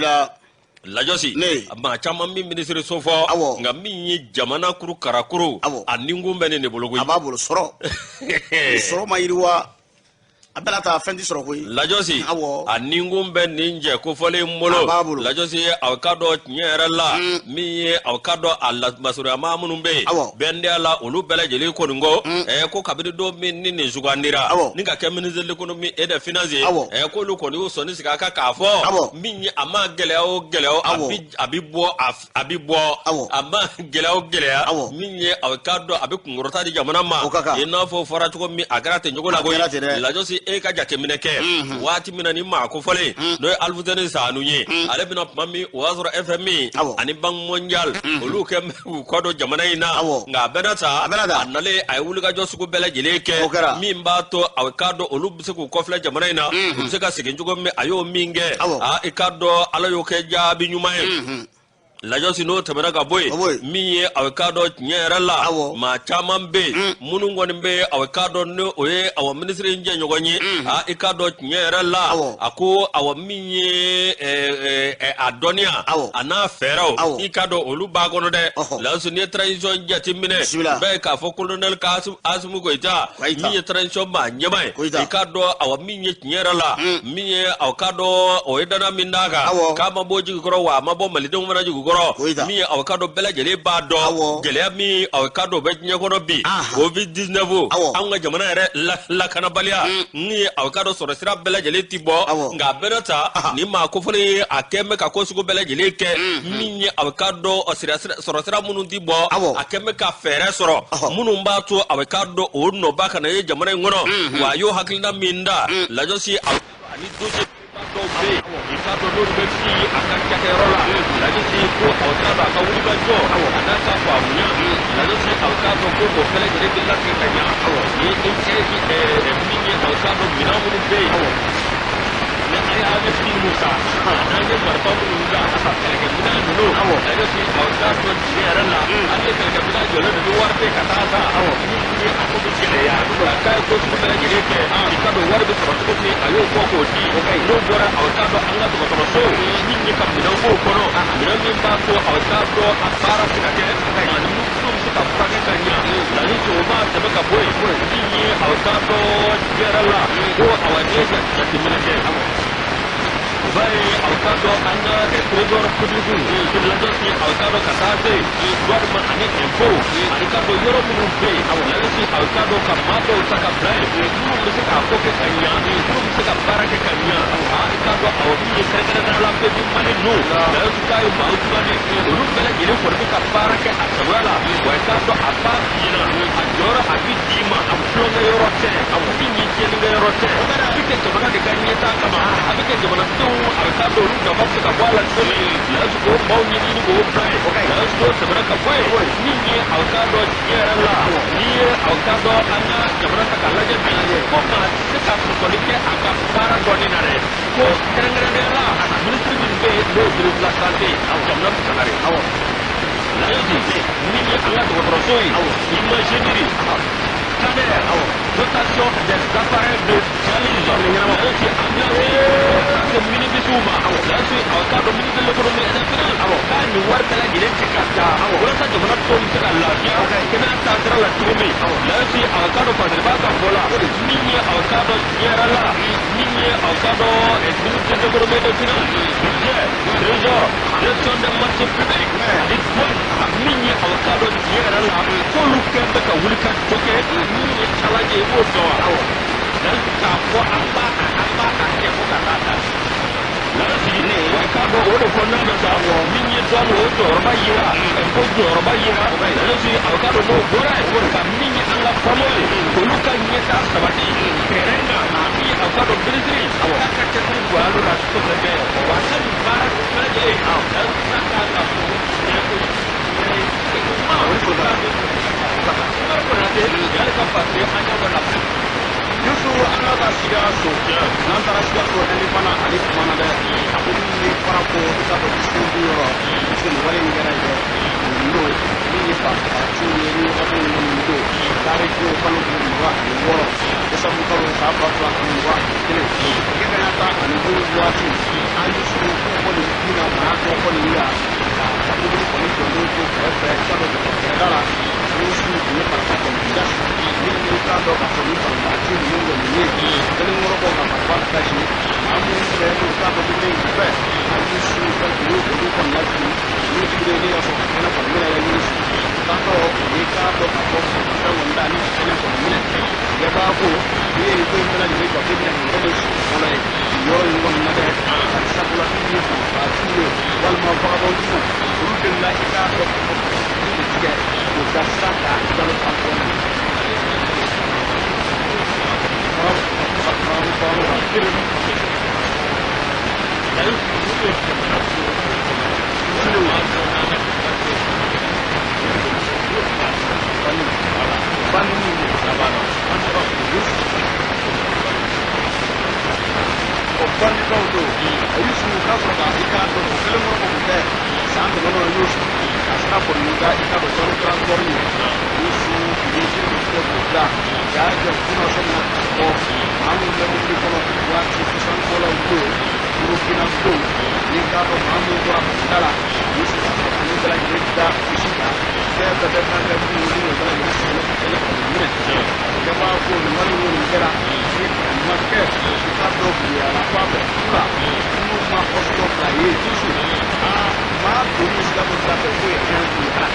lajɔsi, maa caman min minisiri so fɔ, nka min ye jamana kuru karakuru, a ninkun bɛ nin de bolo koyi. A b'a bolo sɔrɔ, sɔrɔ ma yiriwa, a bɛna taa fɛn ti sɔrɔ koyi. Lajɔsi, a ninkun bɛ nin jɛ kofɔlen bolo. Lajɔsi, a ka dɔn tiɲɛ yɛrɛ la, min ye a ka dɔn a masurunya minnu bɛ yen bɛndenya la, olu bɛɛ lajɛlen kɔni ko ko kabini don min ni nin sugandira ni ka kɛ ministre de l'économie et des finances ye, k'olu kɔni y'u sɔnni sigi a kan k'a fɔ min ye a ma gɛlɛya o gɛlɛya, a bɛ bɔ, a bɛ bɔ, a ma gɛlɛya o gɛlɛya, min ye a ka dɔn a bɛ kunkɔrɔta di jamana ma, i n'a fɔ fɔra cogo min, a kɛra ten cogo la koyi. Lajɔsi, e ka jateminɛ kɛ waati min na ni maa kofɔlen n'o ye Alifusɛni Sanu ye, ale bɛna tuma min, o y'a sɔrɔ FMI ani Banque mondiale olu kɛ u kɔ don jamana in na, nka a bɛna ta, a nalen, a ye wulikajɔ sugu bɛɛ lajɛlen kɛ min b'a to a k'a dɔn olu bɛ se k'u kɔfilɛ jamana in na, u bɛ se ka segin cogo min, a y'o min kɛ, aa, i k'a dɔn Ala y'o kɛ jaabi ɲuman ye. Lajɔsi, n'o tɛmɛna ka bɔ yen, min ye a bɛ k'a dɔn tiɲɛ yɛrɛ la, maa caman bɛ yen minnu kɔni bɛ a bɛ k'a dɔn ni o ye awa minisiri in jɛɲɔgɔn ye, aa, i k'a dɔn tiɲɛ yɛrɛ la, a ko awa min ye a dɔnniya a n'a fɛɛrɛw, i k'a dɔn olu b'a kɔnɔ dɛ. Lajɔsi, n'i ye transition jateminɛ, bɛɛ ye k'a fɔ colonel Asimi Goyita, min ye transition maa ɲɛmaa ye, i k'a dɔn awa min ye tiɲɛ yɛrɛ la, min ye aw k'a dɔn o ye danaya min d'a kan, k'a ma bɔ jigi kɔrɔ, wa a ma bɔ malidenw fana jigi kɔrɔ, min ye aw ka dɔn bɛɛ lajɛlen b'a dɔn gɛlɛya min aw ka dɔn o bɛ diɲɛ kɔnɔ bi, Covid-19, anw ka jamana yɛrɛ lakanabaliya, min ye aw ka dɔn sɔrɔ sira bɛɛ lajɛlen ti bɔ, nka a bɛɛ ta ni maa kofɔlen ye, a kɛ bɛ ka ko sugu bɛɛ lajɛlen kɛ, min ye aw ka dɔn sɔrɔ sira minnu ti bɔ, a kɛ bɛ ka fɛɛrɛ sɔrɔ minnu b'a to aw ka dɔn o nɔba kana ye jamana in kɔnɔ, wa a y'o hakilina min da, lajɔsi, ani dossier dɔw bɛ yen, i k'a dɔn n'olu bɛ fi a ka cakɛyɔrɔ la, lajɔsi, ko aw k'a dɔn a ka wulikajɔ a n'a ka faamuya, lajɔsi, aw k'a dɔn ko o bɛɛ lajɛlen bɛ latigɛ ka ɲa ni i cɛ min ye aw k'a dɔn minɛn minnu bɛ yen ni an ye AVC minnu san, n'an ye marifa minnu san, kɛlɛkɛminɛn ninnu, lajɔsi, aw k'a dɔn tiɲɛ yɛrɛ la, hali ni kɛlɛkɛminɛn jɔlen don, ni wari tɛ ka taa san, min ye a ko bɛ gɛlɛya, k'a ye ko sugu bɛɛ lajɛlen kɛ, i k'a dɔn wari bɛ sɔrɔ cogo min, a y'o bɔ k'o di. N'o bɔra, aw k'a dɔn an ka dɔgɔtɔrɔso min ye ka minɛn k'o kɔnɔ, minɛn min b'a to aw k'a dɔn a baara bɛ se ka kɛ ani minnu bɛ se ka furakɛ ka ɲa, lajɔsi, o b'a tɛmɛ ka bɔ yen, min ye aw k'a dɔn tiɲɛ yɛrɛ la ko awa n'i ye jateminɛ kɛ. U b'a ye aw k'a dɔn an ka trésor public lajɔsi, aw k'a dɔn ka taa se douane ani impôt, ani k'a dɔn yɔrɔ minnu bɛ yen lajɔsi, aw k'a dɔn ka maa dɔw ta ka bila yen minnu bɛ se k'a ko kɛ ka ɲa, minnu bɛ se ka baara kɛ ka ɲa. I k'a dɔn awɔ min ye kɛrɛnkɛrɛnnenya la bɛɛ Mali ninnu lajɔsi k'a ye maaw sugandi, olu bɛɛ lajɛlen kɔni bɛ ka baara kɛ a sagoya la. Wa i k'a dɔn a b'a f'i ɲɛna, a jɔyɔrɔ a bɛ d'i ma, a tulonkɛ yɔrɔ tɛ, min ye tiɲɛnikɛ yɔrɔ tɛ, a bɛ kɛ jamana de ka ɲɛtaa kama, a bɛ kɛ jamanadenw a bɛ k'a dɔn olu nafa bɛ se ka bɔ a la cogo min. Lajɔsi k'o maaw ɲini k'o bila yen, lajɔsi k'o tɛmɛna ka bɔ yen. Min ye aw k'a dɔn tiɲɛ yɛrɛ la, n'i ye aw k'a dɔn an ka jamana ta k'a lajɛ bi, ko maa tɛ se ka sɔsɔli kɛ a ka baara dɔɔni na dɛ, ko kɛrɛnkɛrɛnnenya la minisiri min bɛ yen n'o ye ministre de la santé, jamana Sangare. Lajɔsi min ye an ka dɔgɔtɔrɔso ye, imagerie, scanner, dotation des appareils de dialyse, lajɔsi ambulance, ka se minibisiw ma, lajɔsi aw k'a dɔn ministre de l'économie et des finances k'a nin wari bɛɛ lajɛlen ci ka taa walasa jamana tɔw bɛ se ka lafiya kɛnɛya taasira la cogo min. Lajɔsi aw k'a dɔn Fasiriba ka fɔ la, min ye aw k'a dɔn tiɲɛ yɛrɛ la, min ye aw k'a dɔn ministre de l'économie et des finances, budget, trésor, gestion des marchés publics ani douane, min ye aw k'a dɔn tiɲɛ yɛrɛ la k'olu kɛn bɛ ka wuli ka jɔ kɛ min ye challenge ye, i b'o dɔn wa? K'a fɔ an b'a kɛ fo ka taa da. Lajɔsi wa i k'a dɔn o de kɔnɔna na sa, min ye douane o jɔyɔrɔba yira, impôt jɔyɔrɔba yira. Lajɔsi a k'a dɔn n'o bɔra yen, ka min ye an ka faamaw ye, olu ka ɲɛtaa sabati terrain kan, min ye aw k'a dɔn minisiri k'a ka cɛsiri bonya la kosɛbɛ, wa a ka nin baara bɛɛ lajɛlen lajɔsi k'a kan ka fɔ Umaru Konate yali ka Fasiri an ɲɛ bɔ la. Yusu, an ka taa Sikaso. N'an taara Sikaso, indépendant ale kumana dɛ, a ko min ye farako i k'a dɔn distribu yɔrɔ, parce que nin wale in kɛra yen dɛ, nin don min ye banbagaciw ye ni wagati min nin don tariki kalo 26 desanburu kalo san 2021 nɛgɛ kanɲɛ 15 waati, an Yusu ko kɔni binna maa dɔ kɔni la ka mobili kɔni jɔlen to kɛrɛfɛ, i k'a dɔn kɛrɛda la. Yusu u ye marifa kɔni dasi min ye, i k'a dɔn k'a fɔ ni banbagaci ninnu kɔni ye kelen kɔrɔ bɔ ka marifa dasi maa minnu bɛ n'u k'a dɔn mobili in fɛ, an Yusu fɛn u y'o olu kɔni lajigin n'u jiginnen ni ka sɔrɔ ka kɛnɛ kɔni minɛ. La Yusu taatɔ u ye k'a dɔn k'a fɔ fɛn kɔni da ni ka kɛnɛ kɔni minɛ. Bɛɛ b'a ko n'i ye nin ko in bɛɛ lajɛlen jateminɛ, nin yɔrɔ de siɲɛ fɔlɔ ye nin yɔrɔ in kɔni na dɛ, bari sabula min ye banbagaciw ye walima vagabɔntigiw, olu delila i k'a dɔn k'a fɔ ka de tigɛ k'o da sira kan i k'a dɔn fan o bandibaw don. A y'u su k'a sɔrɔ ka i k'a dɔn o kelen kɔrɔ k'o kɛ san tɛmɛnenw na. Y'u su ka sira kɔni da i k'a dɔn sanu transport ye, y'u su u ye jiri dɔ tigɛ k'o bila k'a jɔ kunna sɔmi na k'a fɔ maa minnu bɛ mobili kɔnɔ waati fusanbɔlaw don, Burukina don, ni k'a dɔn maa minnu bɔra da la. Y'u su ka sɔrɔ ka n'u bɛɛ lajɛlen da misi kan, fɛn bɛɛ bɛ fɛn fɛn minnu ni o bɛɛ lajɛlen sigilen ka kɛnɛ kɔni minɛ. Bɛɛ b'a ko nin wale in kɔni kɛra ni ma kɛ i k'a dɔn buyala fan fɛ la n'u ma kɔsɔ bila ye. Yusu aa maa donni Sikaso sira fɛ k'o ye hɛrɛ ye ala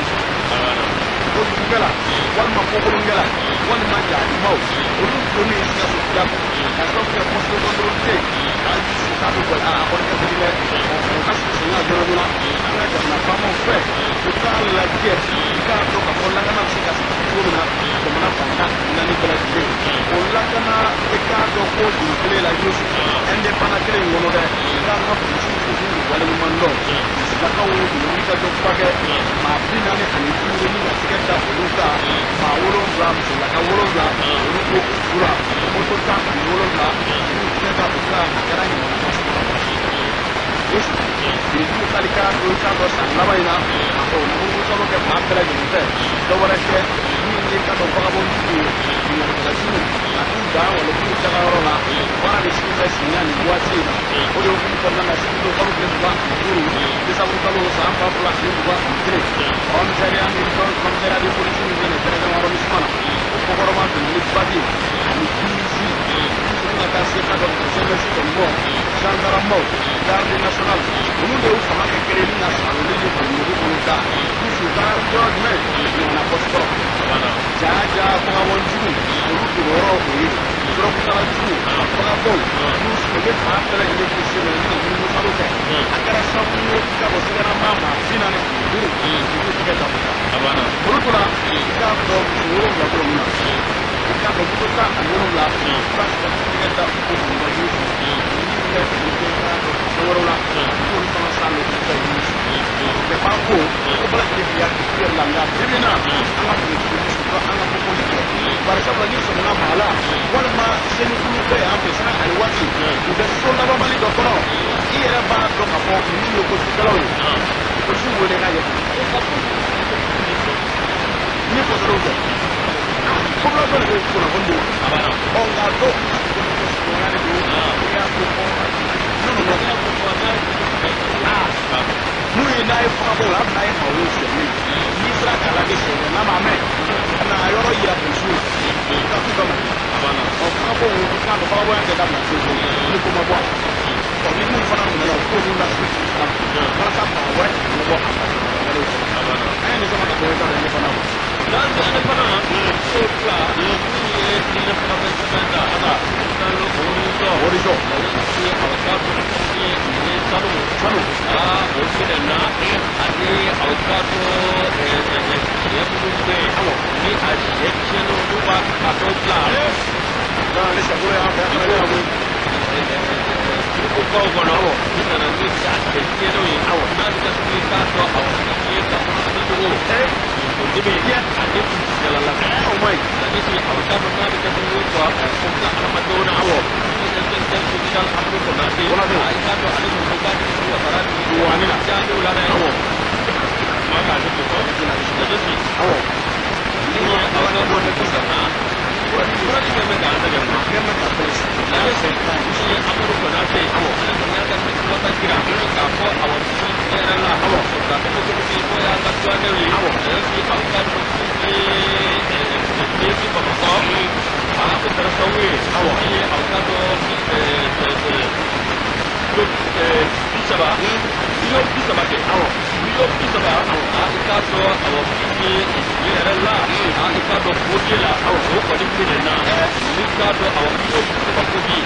kojugukɛla walima kokolonkɛla walima jaadimaw, olu donni Sikaso sira fɛ ka sababu kɛ poste de contrôle tɛ yen. K'a Yusu k'a bɛ bɔ a kɔni ka teli dɛ, o ka sigi sen kan joona joona an ka jamana faamaw fɛ, u k'a lajɛ i k'a dɔn k'a fɔ lakana bɛ se ka sabati cogo min na jamana fan 14 bɛɛ lajɛlen, o lakana i k'a dɔn ko dugu kelen la. Yusu indépendant kelen in kɔnɔ dɛ, k'an ka polisiw k'u waleɲuman dɔn, polisiw u ye wulikajɔba kɛ, maa 45 ni ka tigɛ da olu kan, maa 7, musolaka 7, olu b'o o la, moto 17 olu tigɛ da u kan, a kɛra ɲamana Yusu birifiniw tali k'a dɔn i k'a dɔn san laban in na a o na murumusalu kɛ maa bɛɛ lajɛlen fɛ, dɔ wɛrɛ tɛ min ye k'a dɔn vagabɔntigiw ye binkannikɛlajugu ka t'u dan wala k'u tagayɔrɔ la. Baara de sigi bɛ sen na nin waati in na, o de hukumu kɔnɔna na sibiri kalo tile 25 desanburu kalo san 2021, commissariat ni commissariat de police min bɛ nin treizième arrondissement na, o kɔkɔrɔma donna ni bagi ani bisi fo ka taa se k'a dɔn jeunesse kɔni bɔ Gendarmew, garde nationale, olu de y'u fanga kɛ kelen ni ka saloli ni bolimugu bolo da u taara yɔrɔ jumɛn? Ɲamana poste kɔrɔ. Jaa jaa, fagabɔnjugu, olu dogoyɔrɔ o ye dɔrɔgutala jugu, fagabɔw, n'u u bɛ fan bɛɛ lajɛlen k'u sen minɛ ni ka munumunusalo kɛ. A kɛra sababu ye ka bɔ siganama maa 45 u y'u tɛgɛ da o kan. Olu tora, i k'a dɔn, muso 7 b'olu na, i k'a dɔn, moto 17 i b'a sɔrɔ k'u tɛgɛ da u ko k'u jugu ni bɛ u kɛ, i k'a dɔn, fɛn wɛrɛw la, k'olu fana san don k'u ka yiri bɛɛ b'a ko ko bɛɛ lajɛlen k'i hakili to i yɛrɛ la. Nka bi bi in na, an ka npogotigini ko an ka kofɔli kɛ, bari sabula n'i sɔmina maa la, walima selikulu bɛ yan fɛ sanga ani waati, u bɛ so labanbali dɔ kɔnɔ, i yɛrɛ b'a dɔn k'a fɔ ninnu ye kojugukɛlaw ye, polisiw wele k'a ɲɛfɔ ni kɔsɔrɔw tɛ, population de bɛ kunnafoni di. Ɔ nka dɔw ko de don, i y'a ko fɔ, non non non, n'u ye n'a ye fagabɔ la, hali n'a ye maa ye sonyali na, n'i sera k'a lajɛ siɲɛ n'a m'a mɛn ka na a yɔrɔ yira polisiw la, i ka t'u ka mali. Ɔ fagabɔ, i k'a dɔn, fagabɔya tɛ dabila fiyewu fiyewu ni ko ma bɔ a la. Ɔ ni minnu fana minɛna, u k'olu lasigi polisi la walasa maa wɛrɛ kana bɔ a ka walew kɔnɔ. An ye nin sama ka bɔ i ka dɔn indépendant ma. N'an indépendant so fila min ye diinɛ fana bɛ sɛbɛn da tribunal horizon. Horizon. A ka dɔn ni nin ye sanu. Sanu. Aa, o minɛna ani a ka dɔn sɛ minnu bɛ yen ni a sɛ tiɲɛnenw n'u b'a a dɔw bila. Non, ni sɛbolo y'an fɛ yan fana, yɛrɛ koyi. Sugubaw kɔnɔ, ni nana ni a sɛ tiɲɛnenw ye, n'a bɛ kɛ sababu ye k'a dɔn a ye ka cogo dimi ani jalala. O ma ɲi. Ani a ka dɔn n'a bɛ kɛ sababu ye ka ko bila hadamadenw na. Ni inspecteur général Amadu Konate. Konate. I k'a dɔn ale ko k'a tɛ se wasara ni Wani na. jaabiw la dɛ. Maa k'a to fɔ Lajosi. Ni ye aw ka dɔn sisan na furadi kɛ bɛ k'an sɛgɛn. Kɛ bɛ ka fɛn. Lajosi, ni ye Amadu Konate, ale kɔni y'a ka wasa jira k'a fɔ awɔ, tiɲɛ yɛrɛ la, ka ko n'o y'a ka douaniers ye. Lajosi, aw ka dɔn min ye DG Bamakɔ, a o kɛra sababu ye min ye aw ka dɔn kilo 30, miliyɔn 30 kɛ, miliyɔn 30, a i k'a dɔn awɔ, min ye tiɲɛ yɛrɛ la, a i k'a dɔn kobi la, o kɔni minɛna ni k'a dɔn awɔ, miliyɔn 30 kobi.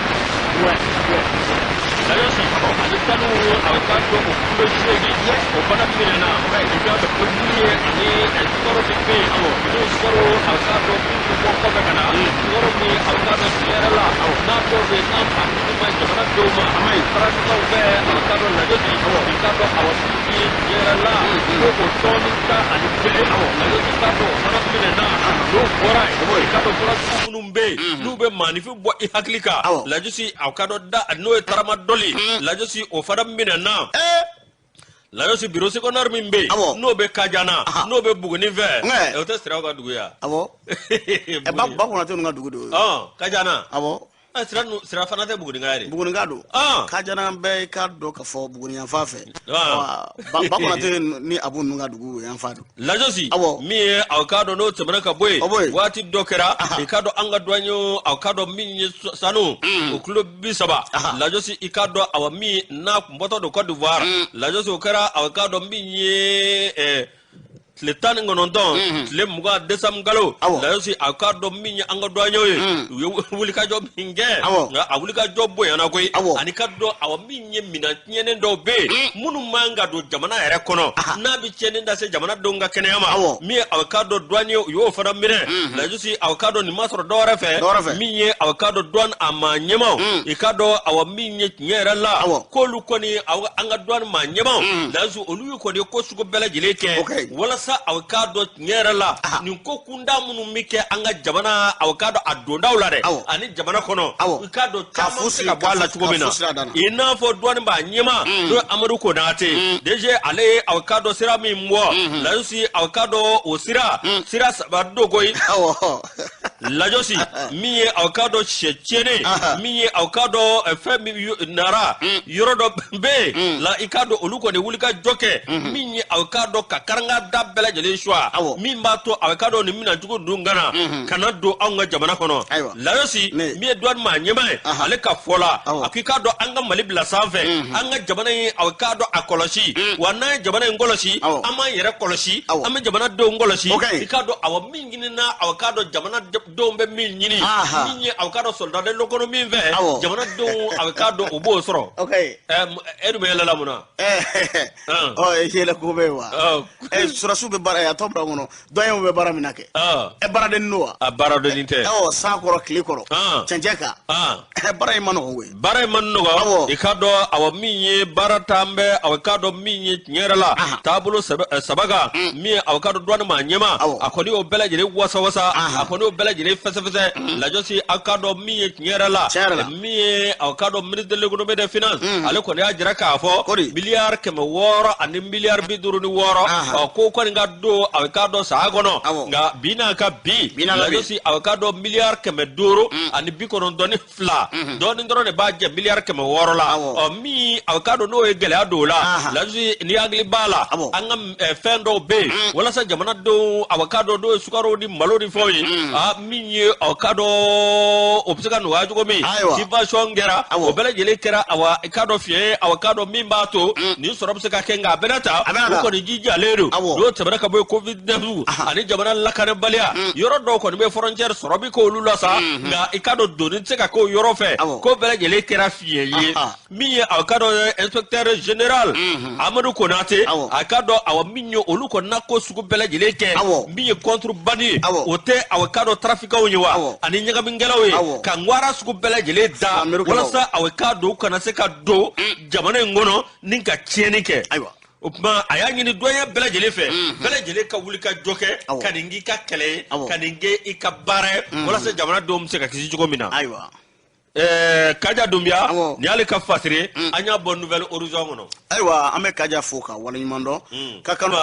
Lajosi, ani sanu, a k'a dɔn o kilo 8, o fana minɛna. I k'a dɔn ko min ye ani sukaro min bɛ yen, n'o sukaro, a k'a dɔn min bɛ bɔ kɔfɛ ka na, sukaro min, a k'a dɔn tiɲɛ yɛrɛ la, n'a dɔw bɛ yen n'a a ma jamana dɔw ma farafinnaw fɛ, a k'a dɔn Lajosi, i k'a dɔn awɔ, min ye tiɲɛ yɛrɛ la, ko o tɔni 11, Lajosi, k'a dɔn o fana minɛna. N'o bɔra yen, i k'a dɔn furasugu minnu bɛ yen n'u bɛ maaninfin bɔ i hakili kan, Lajosi, a k'a dɔn da n'o ye tramadol, Lajosi, o fana minɛna. Lajosi, bureau secondaire min bɛ yen n'o bɛ Kajana, n'o bɛ Buguni fɛ, o tɛ Siraw ka dugu ya? Awɔ. Ba ba Konate ninnu ka dugu de ye. Kajana. Awɔ. Sira sira fana tɛ Bugunika ye de? Bugunika don. Kajana bɛɛ k'a dɔn k'a fɔ Buguni yanfan fɛ. Ba ba Konate ni Abu ninnu ka dugu yanfan don. Lajosi, min ye aw k'a dɔn n'o tɛmɛna ka bɔ yen, waati dɔ kɛra, i k'a dɔn an ka douanier, aw k'a dɔn min ye sanu o kilo 30, Lajosi, i k'a dɔn awa, min n'a kun bɔtɔ don Côte d'Ivoire, Lajosi, o kɛra aw k'a dɔn min ye tile 19, tile 20 décembre kalo. Lajosi, a k'a dɔn min ye an ka douanier ye, u ye wulikajɔ min kɛ, nka a wulikajɔ bonyana koyi. Ani ka dɔn awa, min ye minɛn tiɲɛnen dɔw bɛ yen minnu man ka don jamana yɛrɛ kɔnɔ, n'a bɛ tiɲɛni lase jamanadenw ka kɛnɛya ma, min ye aw k'a dɔn douanier u y'o fana minɛ. Lajosi, aw k'a dɔn nin ma sɔrɔ dɔwɛrɛ fɛ, min ye aw k'a dɔn douane a maa ɲɛmaw, i k'a dɔn awa, min ye tiɲɛ yɛrɛ la, k'olu kɔni an ka douane maa ɲɛmaw, Lajosi, olu ye kɔni ko sugu bɛɛ lajɛlen kɛ walasa aw k'a dɔn tiɲɛ yɛrɛ la, nin ko kunda minnu bɛ kɛ an ka jamana, aw k'a dɔn a dondaw la dɛ, ani jamana kɔnɔ, i k'a dɔn caman bɛ se ka bɔ a la cogo min na, i n'a fɔ douane b'a ɲɛma, n'o ye Amadu Konate DG, ale ye aw k'a dɔn sira min bɔ, Lajosi, aw k'a dɔn o sira 3 don koyi. Lajɔsi min ye aw k'a dɔn sɛ tiɲɛnen min ye aw k'a dɔn fɛn min nara yɔrɔ dɔ bɛ yen la, i k'a dɔn olu kɔni wuli ka jɔ kɛ min ye aw k'a dɔn ka karanga da bɛɛ lajɛlen suwa min b'a to aw k'a dɔn nin minɛnjugu ninnu kana don anw ka jamana kɔnɔ. Lajɔsi min ye douane maa ɲɛmaa ye, ale ka fɔ la, a ko i k'a dɔn an ka Mali bila sanfɛ, an ka jamana in aw k'a dɔn a kɔlɔsi wa. N'an ye jamana in kɔlɔsi, an b'an yɛrɛ kɔlɔsi, an bɛ jamana denw kɔlɔsi. I k'a dɔn awa min ɲinina, aw k'a dɔn jamana denw bɛ min ɲini, min ye aw k'a dɔn soldat de l'économie fɛ, jamana denw aw k'a dɔn u b'o sɔrɔ. E dun bɛ yɛlɛ la mun na? Ɔ, yɛlɛ ko bɛ yen wa? Sɔrɔdasiw bɛ baara, a tɔ bila kɔnɔ, douaniers bɛ baara min na kɛ, ɛ baaradennin don wa? A baaradennin tɛ. Ɔ, san kɔrɔ, tile kɔrɔ, cɛncɛn kan, baara in ma nɔgɔn koyi. Baara in ma nɔgɔn. I k'a dɔn awa min ye baara t'an bɛ, aw k'a dɔn min ye tiɲɛ yɛrɛ la taabolo saba kan, min ye aw k'a dɔn douane maa ɲɛmaa, a kɔni y'o bɛɛ lajɛlen wasa wasa, a kɔni y'o bɛɛ lajɛlen fɛsɛfɛsɛ. Lajɔsi, aw k'a dɔn min ye tiɲɛ yɛrɛ la, min ye aw k'a dɔn ministre de l'Économie et des Finances, ale kɔni y'a jira k'a fɔ 656 miliyari ɔ ko kɔni ka don aw k'a dɔn san kɔnɔ. Nka bi n'a ka bi, lajɔsi, aw k'a dɔn 592 miliyari dɔɔnin dɔrɔn de b'a jɛ 600 miliyari la. Ɔ, min aw k'a dɔn n'o ye gɛlɛya don o la, lajɔsi, ni hakili b'a la, an ka fɛn dɔw bɛ yen walasa jamanadenw aw k'a dɔn n'o ye sukaro ni malo ni fɛnw ye, a min ye aw k'a dɔn o bɛ se ka nɔgɔya cogo min, subvention kɛra, o bɛɛ lajɛlen kɛra awa i k'a dɔn fiɲɛ ye, awa k'a dɔn min b'a to nin sɔrɔ bɛ se ka kɛ. Nka a bɛna ta, o kɔni jijalen don. N'o tɛmɛna ka bɔ yen, Covid 19 ani jamana lakanabaliya, yɔrɔ dɔw kɔni bɛ frontière, sɔrɔ bɛ k'olu la sa, nka i k'a dɔn doni tɛ se ka k'o yɔrɔ fɛ. Ko bɛɛ lajɛlen kɛra fiɲɛ ye. Min ye aw k'a dɔn inspecteur général Amadu Konate, a k'a dɔn awa min ye olu kɔni na ko sugu bɛɛ lajɛlen kɛ, min ye contrebande ye, o tɛ aw k'a dɔn trafiquants ye wa ani ɲagamikɛlaw ye, ka ŋwara sugu bɛɛ lajɛlen da walasa aw k'a dɔn u kana se ka don jamana in kɔnɔ ni ka tiɲɛni kɛ. O tuma a y'a ɲini douanier bɛɛ lajɛlen fɛ, bɛɛ lajɛlen ka wuli ka jɔ kɛ, ka nin k'i ka kɛlɛ ye, ka nin kɛ i ka baara ye, walasa jamanadenw bɛ se ka kisi cogo min na. Kaja Dunbiya, nin y'ale ka fasiri, an y'a bɔ Nouvel Horizon kɔnɔ. Ayiwa, an bɛ Kaja fo ka waleɲuman dɔn ka kanu.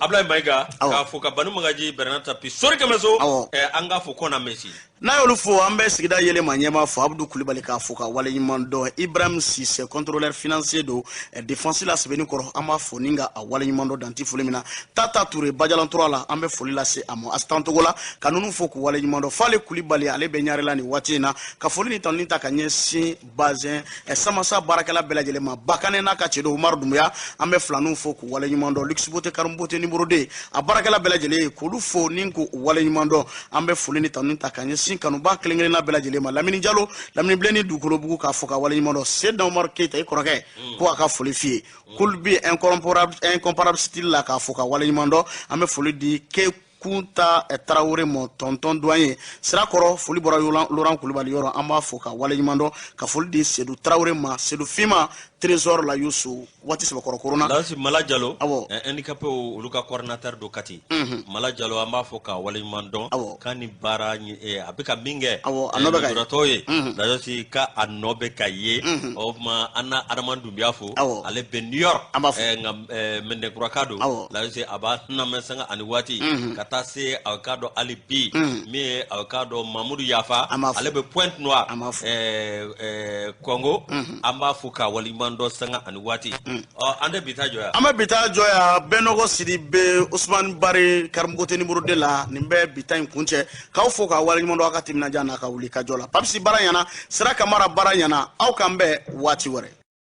Abulayi Mayiga k'a fo ka Banu Magaji Bɛrɛna Tapi Sori Kɛmɛso, an k'a fo kɔna Mesi. N'a y'olu fo, an bɛ sigida yɛlɛma ɲɛmaa fo, Abudu Kulibali, k'a fo ka waleɲuman dɔn. Ibrahim Sise, contrôleur financier don défense la sɛbɛnni kɔrɔ, an b'a fo ni ka a waleɲuman dɔn danti foli min na. Tata Ture Bajalantura la, an bɛ foli lase a ma asitan Togo la, ka ninnu fo k'u waleɲuman dɔn. Fale Kulibali, ale bɛ ɲarela nin waati in na, ka foli ni tanuni ta ka ɲɛsin bazin samasa baarakɛla bɛɛ lajɛlen ma. Bakanɛ n'a ka cɛ don Umaru Dunbuya, an bɛ filaninw fo k'u waleɲuman dɔn. Luxe Beauté Karim Beauté numéro 2, a baarakɛla bɛɛ lajɛlen, k'olu fo ni k'u waleɲuman dɔn. An bɛ foli ni tanuni ta ka ɲɛsin kanuba kelen kelenna bɛɛ lajɛlen ma. Lamini Jalo, Lamini Bilen ni Dugukolobugu, k'a fɔ ka waleɲuman dɔn. Seydina Umaru Keyita, i kɔrɔkɛ, ko a ka foli f'i ye. Kulubi incomparable, incomparable style la, k'a fɔ ka waleɲuman dɔn. An bɛ foli di ke Kunta Tarawele mɔ, tonton douanier Sirakɔrɔ. Foli bɔra Laurent Kulubali yɔrɔ, an b'a fɔ ka waleɲuman dɔn, ka foli di Sedu Tarawele ma, Sedu Fima Trésor la Yusu waati sɛbɛkɔrɔ korona. Lasi Mala Jalo, handicapé olu ka coordinateur do Kati. Mala Jalo, an b'a fɔ ka waleɲuman dɔn k'a ni baara a bɛ ka min kɛ A nɔ bɛ ka ye. Lujuratɔw ye, Lasi ka a nɔ bɛ ka ye. O tuma an na Adama Dunbiya fo, ale bɛ New York. An b'a fo. Nka Mɛndɛkuraka don. Lasi a b'a lamɛn sanga ani waati, ka taa se a k'a dɔn hali bi min ye a k'a dɔn Mamudu Yafa, An b'a fo. ale bɛ Pointe Noire, An b'a fo. Congo, an b'a fo ka waleɲuman dɔn sanga ani waati. Ɔ, an tɛ bi ta jɔ yan. An bɛ bi ta jɔ yan. Bɛnɔgɔ Sidibe, Usumani Bari Karimbote numéro 2 la, nin bɛ bi ta in kuncɛ k'aw fo k'aw waleɲuman dɔn aw ka timinadiya n'a ka wuli ka jɔ la. Papisi, baara ɲɛna. Sira Kamara, baara ɲɛna. Aw k'an bɛn waati wɛrɛ.